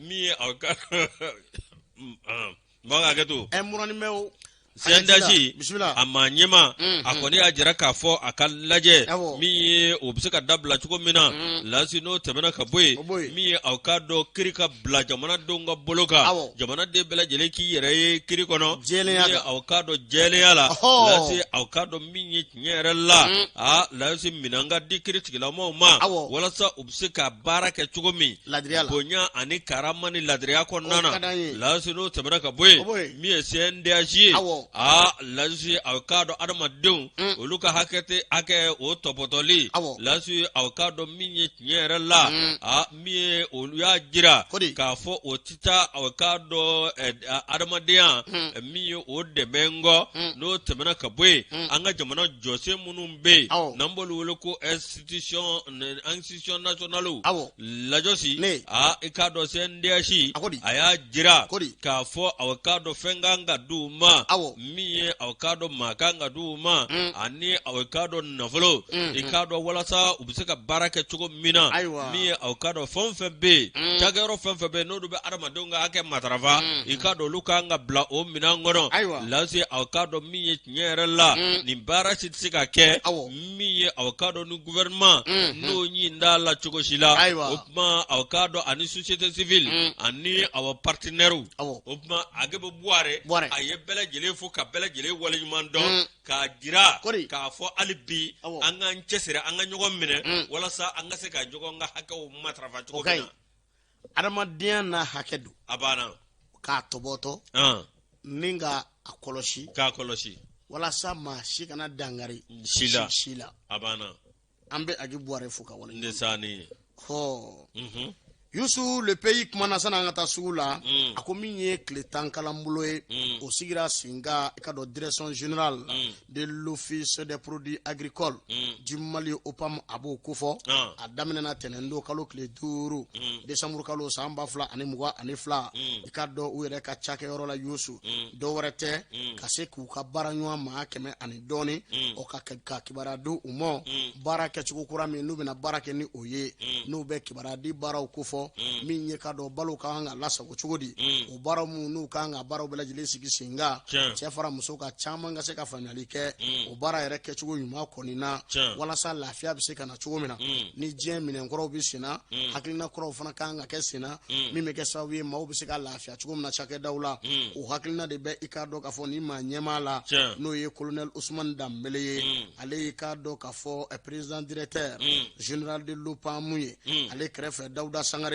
Min ye aw ka n b'a hakɛ to. Ɛ, muranin bɛ o. CNDH a maa ɲɛmaa, a kɔni y'a jira k'a fɔ a ka lajɛ min ye o bɛ se ka dabila cogo min na. Lasi, n'o tɛmɛna ka bɔ yen, min ye aw k'a dɔn kiri ka bila jamanadenw ka bolo kan, jamanaden bɛɛ lajɛlen k'i yɛrɛ ye kiri kɔnɔ, min ye aw k'a dɔn jɛlenya la. Lasi, aw k'a dɔn min ye tiɲɛ yɛrɛ la, aa lasi, minɛn ka di kiri tigilamɔgɔw ma walasa u bɛ se ka baara kɛ cogo min bonya ani karama ni ladiriya kɔnɔna na. Lasi, n'o tɛmɛna ka bɔ yen, min ye CNDH ye. Aa, Lasi, aw k'a dɔn adamadenw olu ka hakɛ tɛ hakɛ o tɔpɔtɔli. Lasi, aw k'a dɔn min ye tiɲɛ yɛrɛ la, a min ye olu y'a jira k'a fɔ o tɛ taa, aw k'a dɔn adamadenya min ye o dɛmɛ kɔ. N'o tɛmɛna ka bɔ yen, an ka jamana jɔsen minnu bɛ yen n'an b'olu wele ko institution nationale, lajɔsi, aa, i k'a dɔn CNDH a y'a jira k'a fɔ, aw k'a dɔn fɛn kan ka di u ma, min ye aw k'a dɔn maa kan ka di u ma, ani aw k'a dɔn nafolo, i k'a dɔn walasa u bɛ se ka baara kɛ cogo min na. Min ye aw k'a dɔn fɛn o fɛn bɛ yen, cakɛyɔrɔ fɛn fɛn bɛ yen, n'olu bɛ adamadenw ka hakɛ matarafa, i k'a dɔn olu kan ka bila o minɛn kɔnɔ. Lasi, aw k'a dɔn min ye tiɲɛ yɛrɛ la, nin baara si tɛ se ka kɛ min ye aw k'a dɔn ni gouvernement n'o ɲin t'a la cogo si la. O tuma, aw k'a dɔn ani société civile ani aw partenaires. O tuma, Agibu Buwarɛ, a ye bɛɛ lajɛlen fo ka bɛɛ lajɛlen waleɲuman dɔn, k'a jira k'a fɔ hali bi an k'an cɛsiri, an ka ɲɔgɔn minɛ walasa an ka se ka ɲɔgɔn ka hakɛw matarafa cogo min na. Adamadenya n'a hakɛ don. A banna. K'a tɔbɔtɔ ni ka a kɔlɔsi. K'a kɔlɔsi. Walasa maa si kana dangari si la. Si la. A banna. An bɛ Agibu Buwarɛ fo ka wale. Ne sani. Hɔ. Yusu, Le Pays kumana sani an ka taa sugu la. A ko min ye tile 10 kalanbolo ye, o sigira sen kan, i ka dɔn, direction générale de l'Office des produits agricoles du Mali, OPAM, a b'o kofɔ. A daminɛna tɛnɛn don kalo tile 5, décembre kalo san 2022, i ka dɔn u yɛrɛ ka cakɛyɔrɔ la. Yusu, dɔw wɛrɛ tɛ ka se k'u ka baara ɲɔgɔn maa kɛmɛ ani dɔɔni o ka kibaruya di u ma, baara kɛcogo kura min n'u bɛna baara kɛ ni o ye, n'u bɛ kibaruya di baaraw kofɔ, min ye ka dɔn balo ka kan ka lasago cogo di, o baaraw minnu n'u kan ka baaraw bɛɛ lajɛlen sigi sen kan, cɛ fara muso ka caman ka se ka faamuyali kɛ o baara yɛrɛ kɛcogo ɲuman kɔni na, walasa lafiya bɛ se ka na cogo min na. Ni diɲɛ minɛnkɔrɔw bɛ sen na, hakilina kuraw fana kan ka kɛ sen na, min bɛ kɛ sababu ye maaw bɛ se ka lafiya cogo min na cakɛdaw la. O hakilina de bɛ, i k'a dɔn k'a fɔ ni maa ɲɛmaa la, n'o ye colonel Usumani Danbele ye. Ale y'i k'a dɔn k'a fɔ président directeur général de l'OPAM ye. Ale kɛrɛfɛ, Dawuda Sangare,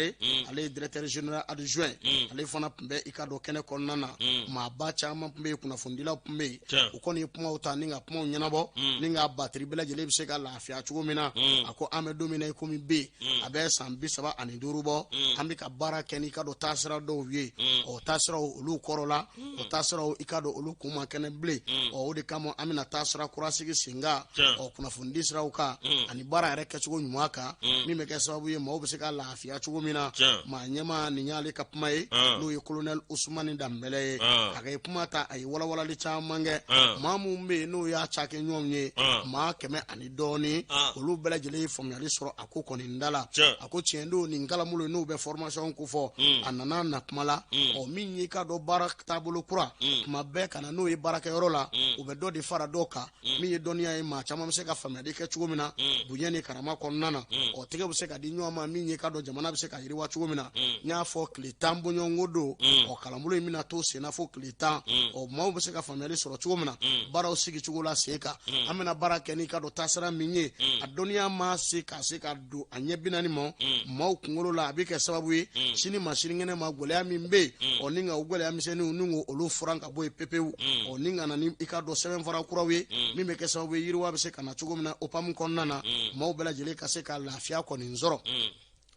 ale ye directeur général adjoint, ale fana tun bɛ, i k'a dɔn, kɛnɛ kɔnɔna na. Maaba caman tun bɛ yen, kunnafonidilaw tun bɛ yen. U kɔni ye kumaw ta ni ka kumaw ɲɛnabɔ ni ka batiri bɛɛ lajɛlen bɛ se ka lafiya cogo min na. A ko an bɛ don min na i komi bi, a bɛ san 35 bɔ, an bɛ ka baara kɛ n'i ka dɔn taasira dɔw ye. Ɔ, taasiraw olu kɔrɔ la, o taasiraw, i ka dɔn, olu kun ma kɛnɛ bilen. Ɔ, o de kama an bɛna taasira kura sigi sen kan, ɔ, kunnafonidi siraw kan ani baara yɛrɛ kɛcogo ɲuman kan, min bɛ kɛ sababu ye maaw bɛ se ka lafiya cogo min na. Maa ɲɛmaa nin y'ale ka kuma ye, n'o ye colonel Usumani Danbɛlɛ ye. A ka kuma ta, a ye walawalali caman kɛ. Maa minnu bɛ yen n'o y'a cakɛɲɔgɔnw ye, maa kɛmɛ ani dɔɔni, olu bɛɛ lajɛlen ye faamuyali sɔrɔ a ko kɔni da la. A ko tiɲɛ don, nin kalanbolo n'u bɛ formation kofɔ, a nana na kuma la. Ɔ, min y'i ka dɔn baara taabolo kura, tuma bɛɛ ka na n'o ye baarakɛyɔrɔ la, u bɛ dɔ de fara dɔw kan, min ye dɔnniya ye, maa caman bɛ se ka faamuyali kɛ cogo min na bonya ni karama kɔnɔna na. Ɔ, tɛgɛ bɛ se ka di ɲɔgɔn ma, min ye ka dɔn jamana bɛ se ka yiriwa cogo min na. N y'a fɔ, tile 10 bɔɲɔgɔnko don. Ɔ, kalanbolo in bɛna to sen na fo tile 10. Ɔ, maaw bɛ se ka faamuyali sɔrɔ cogo min na baaraw sigi cogo la sen kan, an bɛna baara kɛ n'i ka dɔn taasira min ye, a dɔnniya ma se ka se ka don a ɲɛ 40 ma maaw kunkolo la, a bɛ kɛ sababu ye sini ma sinikɛnɛ ma, gɛlɛya min bɛ yen, ɔ, ni ka o gɛlɛya misɛnninw ni k'olu furan ka bɔ yen pepewu. Ɔ, ni ka na ni, i ka dɔn, sɛbɛnfura kuraw ye, min bɛ kɛ sababu ye yiriwa bɛ se ka na cogo min na OPAM kɔnɔna na, maaw bɛɛ lajɛlen ka se ka lafiya kɔni sɔrɔ.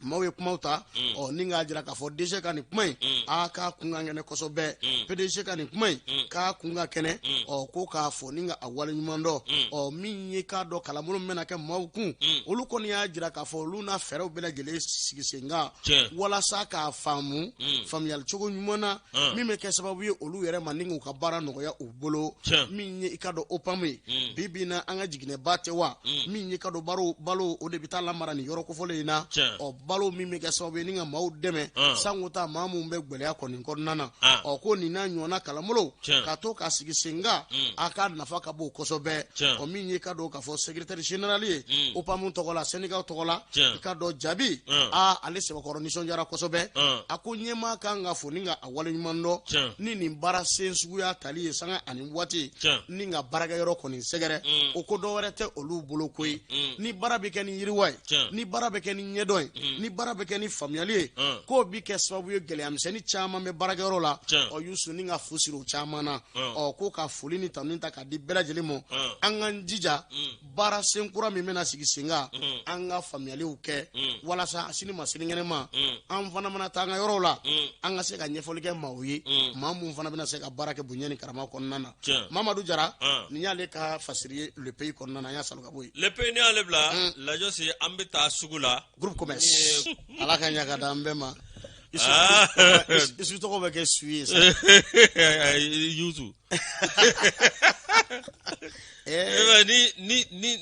Maaw ye kumaw ta, ɔ, ni k'a jira k'a fɔ DG ka nin kuma in, a k'a kun ka kɛnɛ kosɛbɛ. PDG ka nin kuma in, k'a kun ka kɛnɛ. Ɔ, ko k'a fɔ ni ka a waleɲuman dɔn. Ɔ, min ye k'a dɔn kalanbolo min bɛna kɛ maaw kun, olu kɔni y'a jira k'a fɔ olu n'a fɛɛrɛw bɛɛ lajɛlen sigi sen kan walasa k'a faamu faamuyali cogo ɲuman na, min bɛ kɛ sababu ye olu yɛrɛ ma ni k'u ka baara nɔgɔya u bolo. Min ye i ka dɔn OPAM ye, bi bi in na, an ka jiginɛba tɛ wa, min ye ka dɔn balo, o de bɛ taa lamara nin yɔrɔ kofɔlen in na. Ɔ, balo min bɛ kɛ sababu ye ni ka maaw dɛmɛ sanko ta maa minnu bɛ gɛlɛya kɔni kɔnɔna na. Ɔ, ko nin n'a ɲɔgɔnna kalanbolo ka to ka sigi sen kan, a ka nafa ka bon kosɛbɛ. Ɔ, min ye ka dɔn k'a fɔ secrétaire général ye OPAM tɔgɔ la, syndicat tɔgɔ la, i ka dɔn Jabi, aa, ale sɛbɛkɔrɔ nisɔndiyara kosɛbɛ. A ko ɲɛmaa kan ka fo ni ka a waleɲuman dɔn ni nin baara sen suguya tali ye sanga ani waati ni ka baarakɛyɔrɔ kɔni sɛgɛrɛ. O ko dɔ wɛrɛ tɛ olu bolo koyi, ni baara bɛ kɛ ni yiriwa ye, ni baara bɛ kɛ ni ɲɛdɔn ye. Ni baara bɛ kɛ ni faamuyali ye, k'o bi kɛ sababu ye gɛlɛyamisɛnnin caman bɛ baarakɛyɔrɔ la. Ɔ Yusu, ni ka fu siri o caman na, ɔ ko ka foli ni tanuni ta k'a di bɛɛ lajɛlen ma. An k'an jija, baara sen kura min bɛna sigi sen kan, an ka faamuyaliw kɛ walasa sini ma sinikɛnɛ ma, an fana mana taa an ka yɔrɔw la, an ka se ka ɲɛfɔli kɛ maaw ye, maa mun fana bɛna se ka baara kɛ bonya ni karama kɔnɔna na. Mamadu Jara, nin y'ale ka fasiri ye Le Pays kɔnɔna na. An y'a salo ka bɔ yen. Le Pays, n'i y'ale bila, Lajɔsi, an bɛ taa sugu la. Groupe commerce, Ala ka ɲa ka d'an bɛɛ ma. Isu tɔgɔ bɛ kɛ su ye sa. Yusu,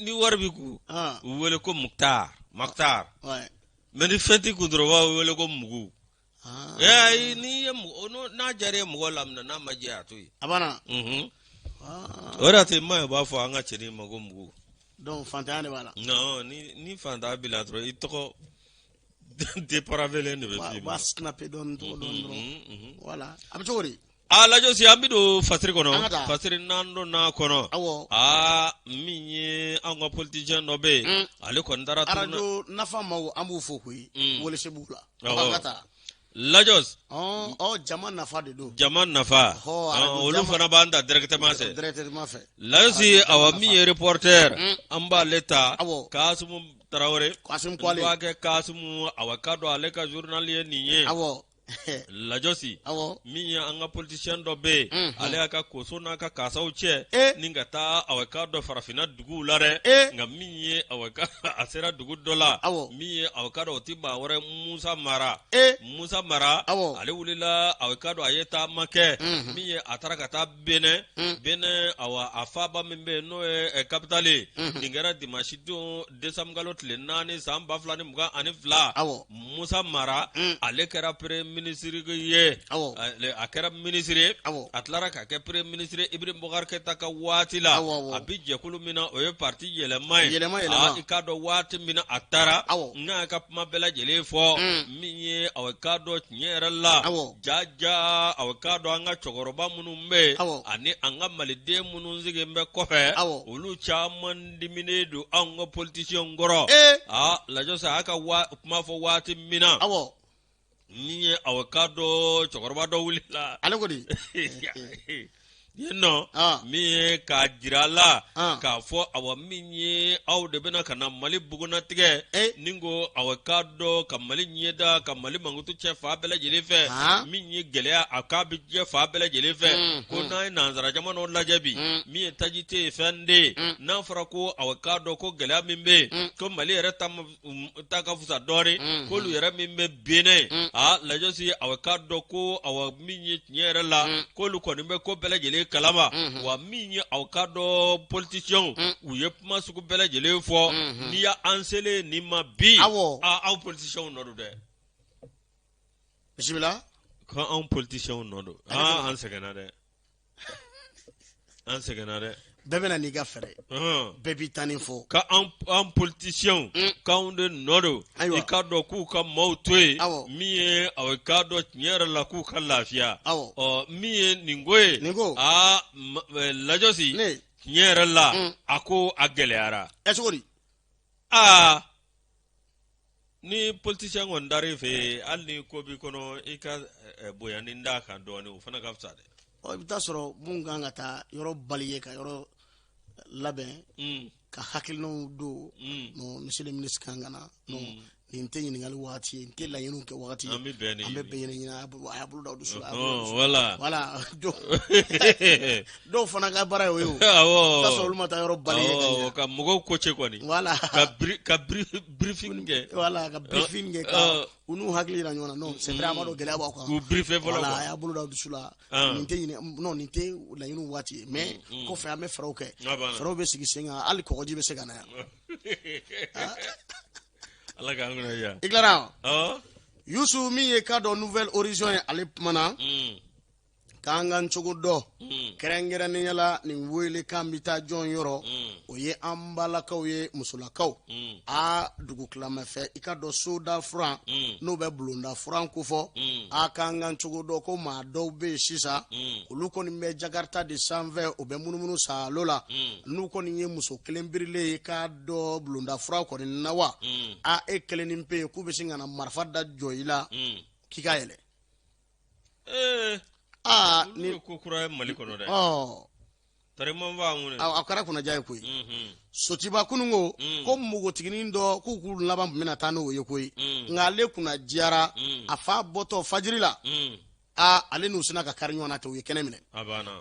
ni wari b'i kun, u wele ko Muktar Maktar, mais ni fɛn t'i kun dɔrɔn, u b'a wele ko Mugu. N'i ye n'a diyara i ye, mɔgɔ laminɛ, n'a ma diya, a to yen. A banna. O de y'a to i ma ye, u b'a fɔ an ka cɛnin ma ko Mugu. Donc fantanya de b'a la. Non, ni fantanya b'i la dɔrɔn, i tɔgɔ dépravélen de bɛ f'i ma. U b'a snapper dɔɔni tɔgɔ dɔɔni dɔrɔn, voilà. A bɛ cogo di? A Lajɔsi, an bɛ don fasiri kɔnɔ. Fasiri, n'an donna kɔnɔ, aa, min ye an ka politicien dɔ bɛ yen, ale kɔni taara. Arajo nafa maaw, an b'u fo koyi. Welesebugu la, an ka taa. Lajɔs. Ɔ, jama nafa de don. Jama nafa, olu fana b'an ta directement fɛ. Directement fɛ. Lajɔsi, awa, min ye reporter, an b'ale ta. Kasimu Tarawele. Kasimu Kwale. N b'a kɛ Kasimu, awa, k'a dɔn ale ka journal ye nin ye. Lajɔsi, min ye an ka politicien dɔ bɛ yen, ale y'a ka koso n'a ka kasaw cɛ ni ka taa, awa, k'a dɔn farafinna duguw la dɛ. Nka min ye, awa, a sera dugu dɔ la, min ye, awa, k'a dɔn o tɛ maa wɛrɛ, Musa Mara. Musa Mara, ale wulila, awa, k'a dɔn a ye taama kɛ. Min ye, a taara ka taa Benɛ. Benɛ, awa, a faaba min bɛ yen, n'o ye capitale ye. Nin kɛra dimanche don, décembre kalo tile 4, san 2022. Musa Mara, ale kɛra premier ministre ye. A kɛra ministre ye, a tilara ka kɛ premier ministre Ibrahim Boubacar Keita ka waati la. A bi jɛkulu min na, o ye parti Yɛlɛma ye. I k'a dɔn waati min na a taara, n'a y'a ka kuma bɛɛ lajɛlen fɔ, min ye, awa, k'a dɔn tiɲɛ yɛrɛ la, ja ja, awa, k'a dɔn an ka cɛkɔrɔba minnu bɛ yen ani an ka maliden minnu sigilen bɛ kɔfɛ, olu caman diminen don anw ka politiciens kɔrɔ. Aa Lajɔsi, a y'a ka kuma fɔ waati min na, min ye, awa, k'a dɔn cɛkɔrɔba dɔ wulila. Ale ko di? Yen nɔ, min ye k'a jira a la k'a fɔ, awa, min ye, aw de bɛna ka na Mali bugunnatigɛ ni ko, awa, k'a dɔn ka Mali ɲɛda, ka Mali mankutu cɛ fan bɛɛ lajɛlen fɛ. Min ye gɛlɛya, a k'a bɛ jɛ fan bɛɛ lajɛlen fɛ, ko n'an ye nansara jamanaw lajɛ bi, min ye taji tɛ yen, fɛn tɛ yen. N'a fɔra ko, awa, k'a dɔn ko gɛlɛya min bɛ yen, ko Mali yɛrɛ ta ka fisa dɔɔnin, k'olu yɛrɛ min bɛ Benin, aa Lajɔsi, awa, k'a dɔn ko, awa, min ye tiɲɛ yɛrɛ la, k'olu kɔni bɛ ko bɛɛ lajɛlen kalama. Wa min ye, aw k'a dɔn politiciens, u ye kuma sugu bɛɛ lajɛlen fɔ. N'i y'an selen nin ma bi, aw politiciens nɔ don dɛ. Bisimila. Ko anw politiciens nɔ don. Aa, an sɛgɛnna dɛ, an sɛgɛnna dɛ. Bɛɛ bɛna n'i ka fɛɛrɛ, bɛɛ b'i ta nin fɔ. Ka an politiciens, k'anw de nɔ don. I k'a dɔn k'u ka maaw to yen, min ye, aw k'a dɔn tiɲɛ yɛrɛ la, k'u ka lafiya. Ɔ, min ye nin ko ye, nin ko, aa Lajɔsi, tiɲɛ yɛrɛ la, a ko a gɛlɛyara. Ɛ, cogo di? Aa, ni politicien kɔni taara i fɛ yen, hali ni ko b'i kɔnɔ, i ka bonya ni d'a kan dɔɔnin, o fana ka fisa dɛ. Ɔ, i bɛ taa sɔrɔ mun kan ka taa yɔrɔ balayer, ka yɔrɔ labɛn, ka hakilinaw don. Non, monsieur le ministre kan ka na. Non, nin tɛ ɲininkali waati ye, nin tɛ laɲiniw kɛ waati ye. An bɛ bɛn. An bɛ bɛn ɲini, a y'a bolo da dusu la. Voilà. Voilà, dɔw fana ka baara ye o ye. O i bɛ taa sɔrɔ olu ma taa yɔrɔ balayer ka ɲɛ. Ka mɔgɔw coacher kɔni. Voilà. Ka briefing kɛ. Voilà, ka briefing kɛ, ka u n'u hakili yira ɲɔgɔn na. Non, c'est vrai, an b'a dɔn gɛlɛya b'aw kan. K'u briefer fɔlɔ. Voilà, a y'a bolo da dusu la. Nin tɛ ɲini, non, nin tɛ laɲiniw waati ye, mais kɔfɛ an bɛ fɛɛrɛw kɛ, fɛɛrɛw bɛ sigi sen kan, hali kɔgɔji bɛ se ka na yan. Ala k'an kunna diya. I tilara? Yusu, min ye k'a dɔn Nouvel Horizon ye, ale kumana. K'an k'an cogo dɔn kɛrɛnkɛrɛnnenya la nin welekan bɛ taa jɔn yɔrɔ o ye an balakaw ye musolakaw a dugu tilamɛ fɛ i ka dɔn soda furan n'o bɛ bulonda furan kofɔ a k'an k'an cogo dɔn ko maa dɔw bɛ yen sisan olu kɔni bɛ jakarta de sanfɛ u bɛ munumunu saalo la n'u kɔni ye muso kelen birilen ye k'a dɔn bulonda furan kɔni na wa a e kelen ni pe k'u bɛ sin ka na marifa da jɔ i la k'i ka yɛlɛ aa ni ko kura ye mali kɔnɔ dɛ a kɛra kunnaja ye koyi sotiba kununko ko npogotiginin dɔ k'u k'u laban tun bɛna taa n'o ye koyi nka ale kunna diyara a fa bɔtɔ fajiri la aa ale n'u sina ka kari ɲɔgɔn na ten u ye kɛnɛ minɛ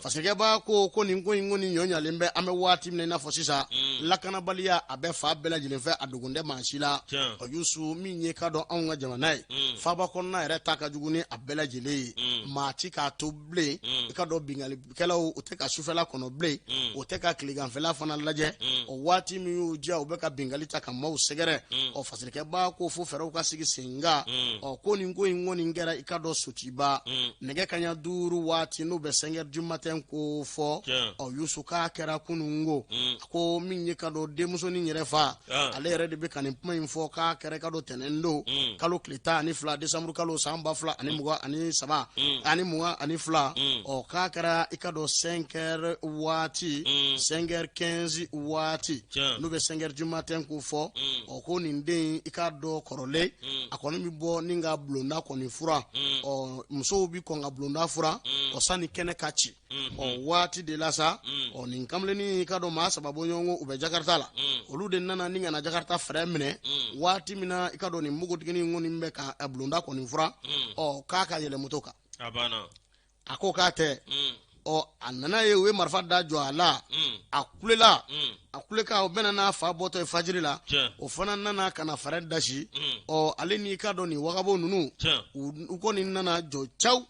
fasirikɛba ko ko nin ko in kɔni ɲɔ ɲalen bɛ an bɛ waati min na i n'a fɔ sisan lakanabaliya a bɛ fan bɛɛ lajɛlen fɛ a dogon tɛ maa si la ɔ yusu min ye ka dɔn anw ka jamana ye faaba kɔnɔna yɛrɛ ta ka jugu ni a bɛɛ lajɛlen ye maa ti k'a to bilen i ka dɔn binkannikɛlaw u tɛ ka sufɛla kɔnɔ bilen u tɛ ka tileganfɛla fana lajɛ o waati min y'u diya u bɛ ka binkanni ta ka maaw sɛgɛrɛ ɔ fasirikɛba ko fo fɛɛrɛw ka sigi sen kan ɔ ko nin ko in kɔni kɛra i ka dɔn sotiba nɛgɛ kaɲa duuru waati n'o bɛ 5 heures du matin ko fɔ ɔ yusu k'a kɛra kununko ko min ye ka dɔn denmusonin yɛrɛ fa ale yɛrɛ de bɛ ka nin kuma in fɔ k'a kɛra ka dɔn tɛnɛn don kalo tile 12 desanburu kalo san 2023 ani 22 ɔ k'a kɛra i ka dɔn 5 heures waati 5 heures 15 waati n'o bɛ 5 heures du matin ko fɔ ɔ ko nin den i k'a dɔn kɔrɔlen a kɔni bɛ bɔ ni ka bulonda kɔni furan ɔ musow bɛ kɔn ka bulonda furan ɔ sani kɛnɛ ka ci ɔ waati de la sa ɔ nin kamalennin i ka dɔn maa saba bɔɲɔgɔnko u bɛ jakarta la olu de nana ni ka na jakarta frein minɛ waati min na i ka dɔn nin npogotiginin kɔni bɛ ka bulonda kɔni furan ɔ k'a ka yɛlɛ moto kan a ko k'a tɛ ɔ a nana ye u ye marifa da jɔ a la a kulela a kulekan o bɛnna n'a fa bɔtɔ ye fajiri la o fana nana ka na frein dasi ɔ ale n'i ka dɔn nin wagabo ninnu u kɔni nana jɔ caw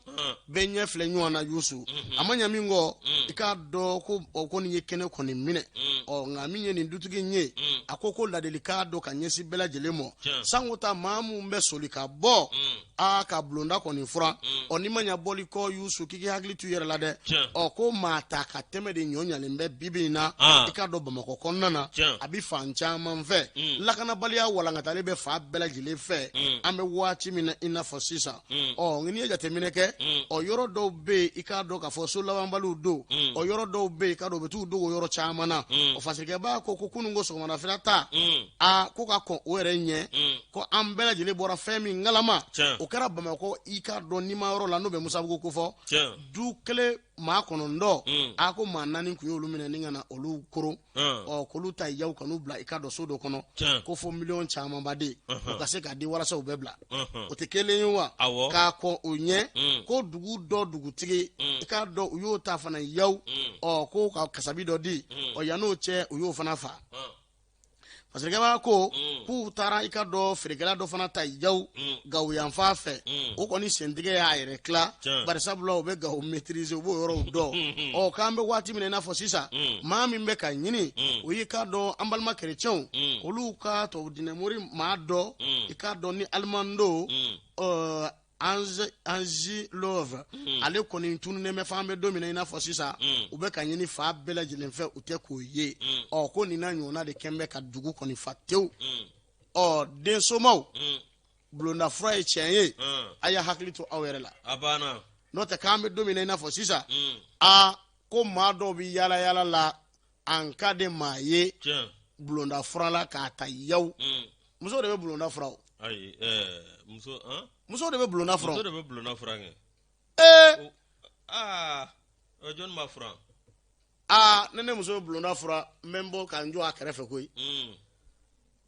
bɛɛ ɲɛ filɛ ɲɔgɔn na yusu a ma ɲa min kɔ i k'a dɔn ko o kɔni ye kɛnɛ kɔni minɛ ɔ nka min ye nin dutigi in ye a ko ko ladilikan don ka ɲɛsin bɛɛ lajɛlen ma sanko ta maa min bɛ soli ka bɔ aa ka bulonda kɔni furan ɔ n'i ma ɲa bɔli kɔ yusu k'i k'i hakili to i yɛrɛ la dɛ ɔ ko maa ta ka tɛmɛ de ɲɔ ɲalen bɛ bibi in na i k'a dɔn bamakɔ kɔnɔna na a bɛ fan caman fɛ lakanabaliya walankatalen bɛ fan bɛɛ lajɛlen fɛ an bɛ waati min na i n'a fɔ sisan ɔ n'i ye jateminɛ kɛ ɔ yɔrɔ dɔw bɛ yen i k'a dɔn k'a fɔ so labanbaliw don ɔ yɔrɔ dɔw bɛ yen i k'a dɔn u bɛ t'u dogo yɔrɔ caman na ɔ fasirikɛba ko ko kunun ko sɔgɔmadafɛla ta aa ko ka kɔn o yɛrɛ ɲɛ ko an bɛɛ lajɛlen bɔra fɛn min kalama o kɛra bamakɔ i k'a dɔn nima yɔrɔ la n'o bɛ musabugu kofɔ du kelen maa kɔnɔntɔn a ko maa naani tun y'olu minɛ ni ka na olu koron ɔ k'olu ta yaw ka n'u bila i k'a dɔn so dɔ kɔnɔ ko fo miliyɔn camanba de u ka se k'a di walasa u bɛ bila o tɛ kelen ye wa k'a kɔn o ɲɛ ko dugu dɔ dugutigi i k'a dɔn u y'o ta fana yaw ɔ ko ka kasabi dɔ di ɔ yann'o cɛ u y'o fana faa Fasirikɛba ko k'u taara i k'a dɔn feerekɛla dɔ fana ta yaw gawo yanfan fɛ o kɔni sentigɛ y'a yɛrɛ tila bari sabula u bɛ gawo maîtriser u b'o yɔrɔw dɔn ɔ k'an bɛ waati min na i n'a fɔ sisan maa min bɛ ka ɲini o y'i k'a dɔn an balima kerecɛnw olu ka tubabu diinɛmori maa dɔ i k'a dɔn ni aliman don Anzi Love ale kɔni tununnen bɛ f'an bɛ don min na i n'a fɔ sisan u bɛ ka ɲini fan bɛɛ lajɛlen fɛ u tɛ k'o ye ɔ ko nin n'a ɲɔgɔnna de kɛn bɛ ka dugu kɔni fa tewu ɔ densomaw bulonda furan ye tiɲɛ ye a y'a hakili to aw yɛrɛ la n'o tɛ k'an bɛ don min na i n'a fɔ sisan aa ko maa dɔw bɛ yaala yaala la en cas de maa ye bulonda furan la k'a ta yaw muso de bɛ bulonda furan o ayi muso muso de bɛ bulonda furan muso de bɛ bulonda furan kɛ ee aa jɔn b'a furan aa ni ne muso bɛ bulonda furan n bɛ n bɔ ka n jɔ a kɛrɛfɛ koyi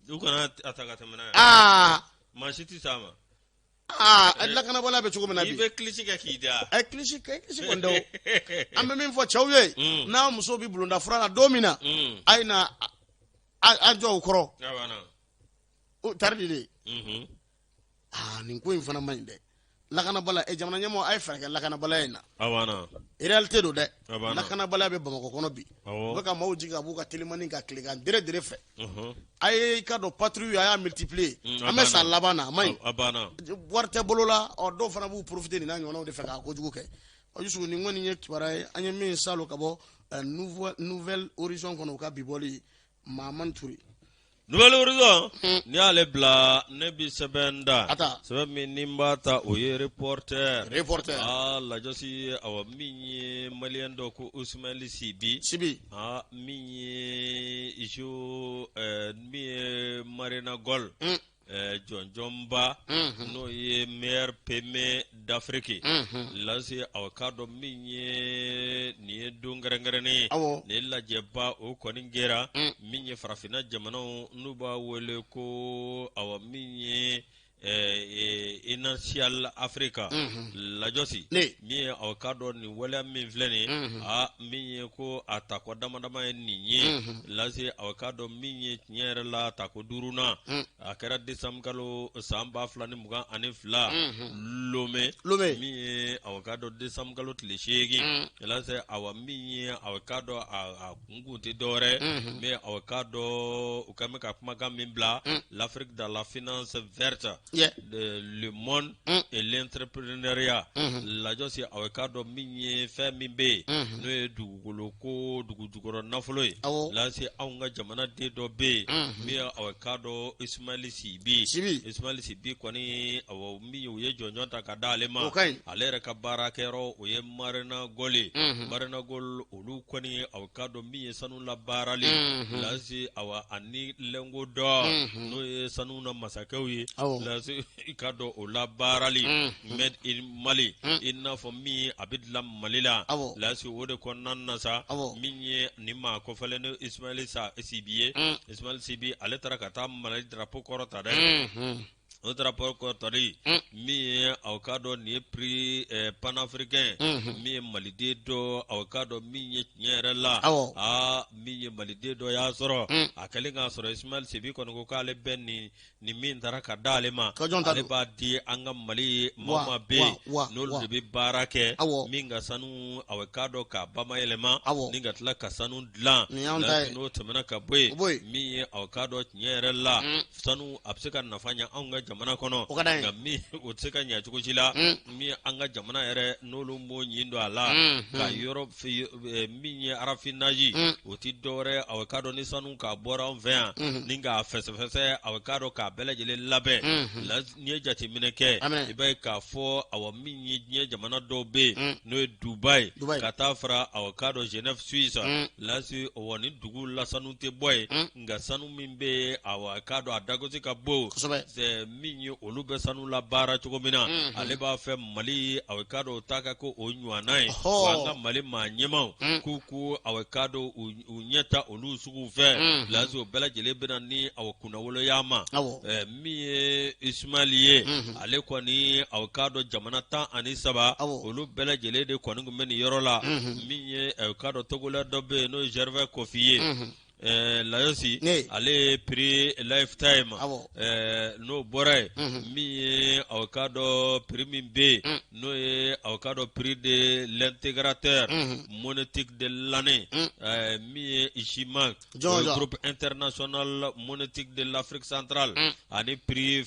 u kana a ta ka tɛmɛ n'a ye aa maa si tɛ s'a ma aa lakanabaliya bɛ cogo min na bi i bɛ kilisi kɛ k'i da ɛ kilisi kilisi kɔni tɛ o an bɛ min fɔ cɛw ye n'a muso bɛ bulonda furan la don min na a ye na a jɔ o kɔrɔ tari de de aa nin ko in fana man ɲi dɛ lakanabaliya ɛ jamana ɲɛmɔgɔ a ye fɛɛrɛ kɛ lakanabaliya in na réalité don dɛ lakanabaliya bɛ bamakɔ kɔnɔ bi u bɛ ka maaw jigin ka b'u ka telimani kan tilegan dere dere fɛ a ye i k'a dɔn patrouille a y'a multiplier an bɛ san laban na a man ɲi wari tɛ bolo la ɔ dɔw fana b'u profiter nin n'a ɲɔgɔnnaw de fɛ k'a kojugu kɛ. Yusufu, nin kɔni ye kibaruya ye an ye min salo ka bɔ Nouvel Horizon kɔnɔ, u ka bi bɔli. Mahamani Ture. Nouvel Horizon, n'i y'ale bila, ne bi sɛbɛn da, sɛbɛn min ni n b'a ta, o ye Reporter. Reporter. Aa, Lajɔsi, awa, min ye maliyɛn dɔ ko Usumali Sibi. Sibi. Aa, min ye jo, min ye Marena Gold jɔnjɔnba, n'o ye meilleur PME d'Afrique. Lasi, aw k'a dɔn min ye nin ye don kɛrɛnkɛrɛnnen ye. Nin lajɛba o kɔni kɛra min ye farafinna jamanaw n'u b'a wele ko, awa, min ye Financial Africa. Lajɔsi, min ye aw k'a dɔn nin waleya min filɛ nin ye, aa, min ye ko a tako dama dama ye nin ye. Lasi, aw k'a dɔn min ye tiɲɛ yɛrɛ la, tako duurunan, a kɛra décembre kalo san 2022, Lomé. Lomé. Min ye aw k'a dɔn décembre kalo tile 8. Lasi, awa, min ye aw k'a dɔn a kunkun tɛ dɔwɛrɛ, mais aw k'a dɔn u ka bɛ ka kumakan min bila, l'Afrique dans la finance verte, le monde et l'entrepreneuriat. Lajɔsi, aw k'a dɔn min ye fɛn min bɛ yen, n'o ye dugukolo ko, dugu jukɔrɔ nafolo ye. Lasi, anw ka jamana den dɔ bɛ yen, min ye aw k'a dɔn Ismaël Sibi. Sibi. Ismaël Sibi kɔni, awɔ, min ye u ye jɔnjɔn ta ka d'ale ma. O ka ɲi. Ale yɛrɛ ka baarakɛyɔrɔ, o ye Marena Gold ye. Marena Gold, olu kɔni, aw k'a dɔn min ye sanu labaarali. Lasi, awa, ani lingot d'or, n'o ye sanu na masakɛw ye. Lasi, i k'a dɔn o labaarali made in Mali, i n'a fɔ min a bɛ dilan Mali la. Lasi, o de kɔnɔna na sa, min ye nin maa kofɔlen ni Ismaël Sibi ye. Ismaël Sibi, ale taara ka taa Mali drapeau kɔrɔta dɛ. O drapeau kɔrɔtali, min ye aw k'a dɔn nin ye prix panafricain, min ye maliden dɔ, aw k'a dɔn min ye tiɲɛ yɛrɛ la, aa, min ye maliden dɔ y'a sɔrɔ. A kɛlen k'a sɔrɔ, Ismaël Sibi kɔni ko k'ale bɛ nin min taara ka d'ale ma, ale b'a di an ka Mali maa maa bɛ yen n'olu de bɛ baara kɛ min ka sanu, aw k'a dɔn k'a bamayɛlɛma ni ka tila ka sanu dilan. N'o tɛmɛna ka bɔ yen, min ye aw k'a dɔn tiɲɛ yɛrɛ la, sanu a bɛ se ka nafa ɲɛ anw ka jamana kɔnɔ, nka min o tɛ se ka ɲɛ cogo si la, min an ka jamana yɛrɛ n'olu m'o ɲin don a la ka yɔrɔ min ye raffinage, o tɛ dɔwɛrɛ, aw k'a dɔn ni sanu k'a bɔra anw fɛ yan ni k'a fɛsɛfɛsɛ, aw k'a dɔn k'a bɛɛ lajɛlen labɛn. N'i ye jateminɛ kɛ, i b'a ye k'a fɔ, awa, min ye diɲɛ jamana dɔw bɛ yen, n'o ye Dubaï, ka taa fara aw k'a dɔn Genève, Suisse. Lasi, awa, ni dugu la sanu tɛ bɔ yen, nka sanu min bɛ yen, awa, k'a dɔn a dagosi ka bon, min ye olu bɛ sanu labaara cogo min na, ale b'a fɛ Mali, aw k'a dɔn o ta ka kɛ o ɲɔgɔnna ye. Wa an ka Mali maa ɲɛmaaw k'u ko, aw k'a dɔn u ɲɛ ta olu sugu fɛ. Lasi, o bɛɛ lajɛlen bɛ na ni aw kunnawoloya ma. Min ye Ismaël ye, ale kɔni, aw k'a dɔn jamana 13, olu bɛɛ lajɛlen de kɔni tun bɛ nin yɔrɔ la. Min ye aw k'a dɔn Togolais dɔ bɛ yen, n'o ye Gervais Kofi ye. Layosi, ale ye prix lifetime. N'o bɔra yen, min ye aw k'a dɔn prix min bɛ yen, n'o ye aw k'a dɔn prix de l'intégrateur monétique de l'année, min ye GIMAC, groupe international monétique de l'Afrique centrale, ani prix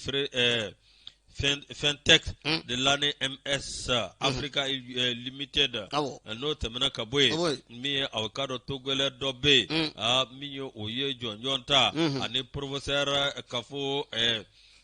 Fintech de l'année MS Africa Limited. N'o tɛmɛna ka bɔ yen, min ye aw k'a dɔn Togolais dɔ bɛ yen, min ye o ye jɔnjɔn ta, ani professeur Kafo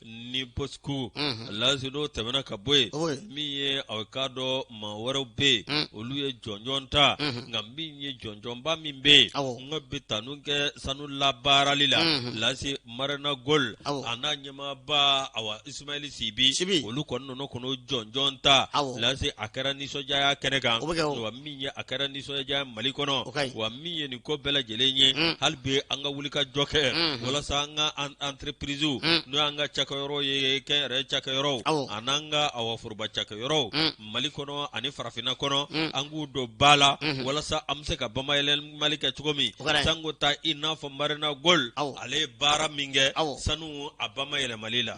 Niposku. Lasi, n'o tɛmɛna ka bɔ yen, min ye aw k'a dɔn maa wɛrɛw bɛ yen, olu ye jɔnjɔn ta. Nka min ye jɔnjɔnba min bɛ yen, n ka bɛ tanu kɛ sanu labaarali la, Lasi, Marena Gold a n'a ɲɛmaaba, awa, Ismaël Sibi, olu kɔni nana kɔnɔ jɔnjɔn ta. Lasi, a kɛra nisɔndiyaya kɛnɛ kan, wa min ye a kɛra nisɔndiya Mali kɔnɔ. Wa min ye nin ko bɛɛ lajɛlen ye, hali bi an ka wuli ka jɔ kɛ walasa an ka entreprise, n'o y'an ka cakɛyɔrɔ ye, kɛnyɛrɛye cakɛyɔrɔw an'an ka, awa, foroba cakɛyɔrɔw Mali kɔnɔ ani farafinna kɔnɔ, an k'u don ba la walasa an bɛ se ka bamayɛlɛmali kɛ cogo min, sanko ta i n'a fɔ Marena Gold, ale ye baara min kɛ sanu a bamayɛlɛmali la.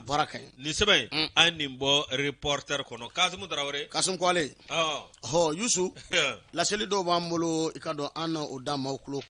Nin sɛbɛn in, an ye nin bɔ Reporter kɔnɔ. Kasimu Tarawele. Kasimu Kwale. Ɔ Yusu, laseli dɔw b'an bolo, i ka dɔn an na o da maaw tulo.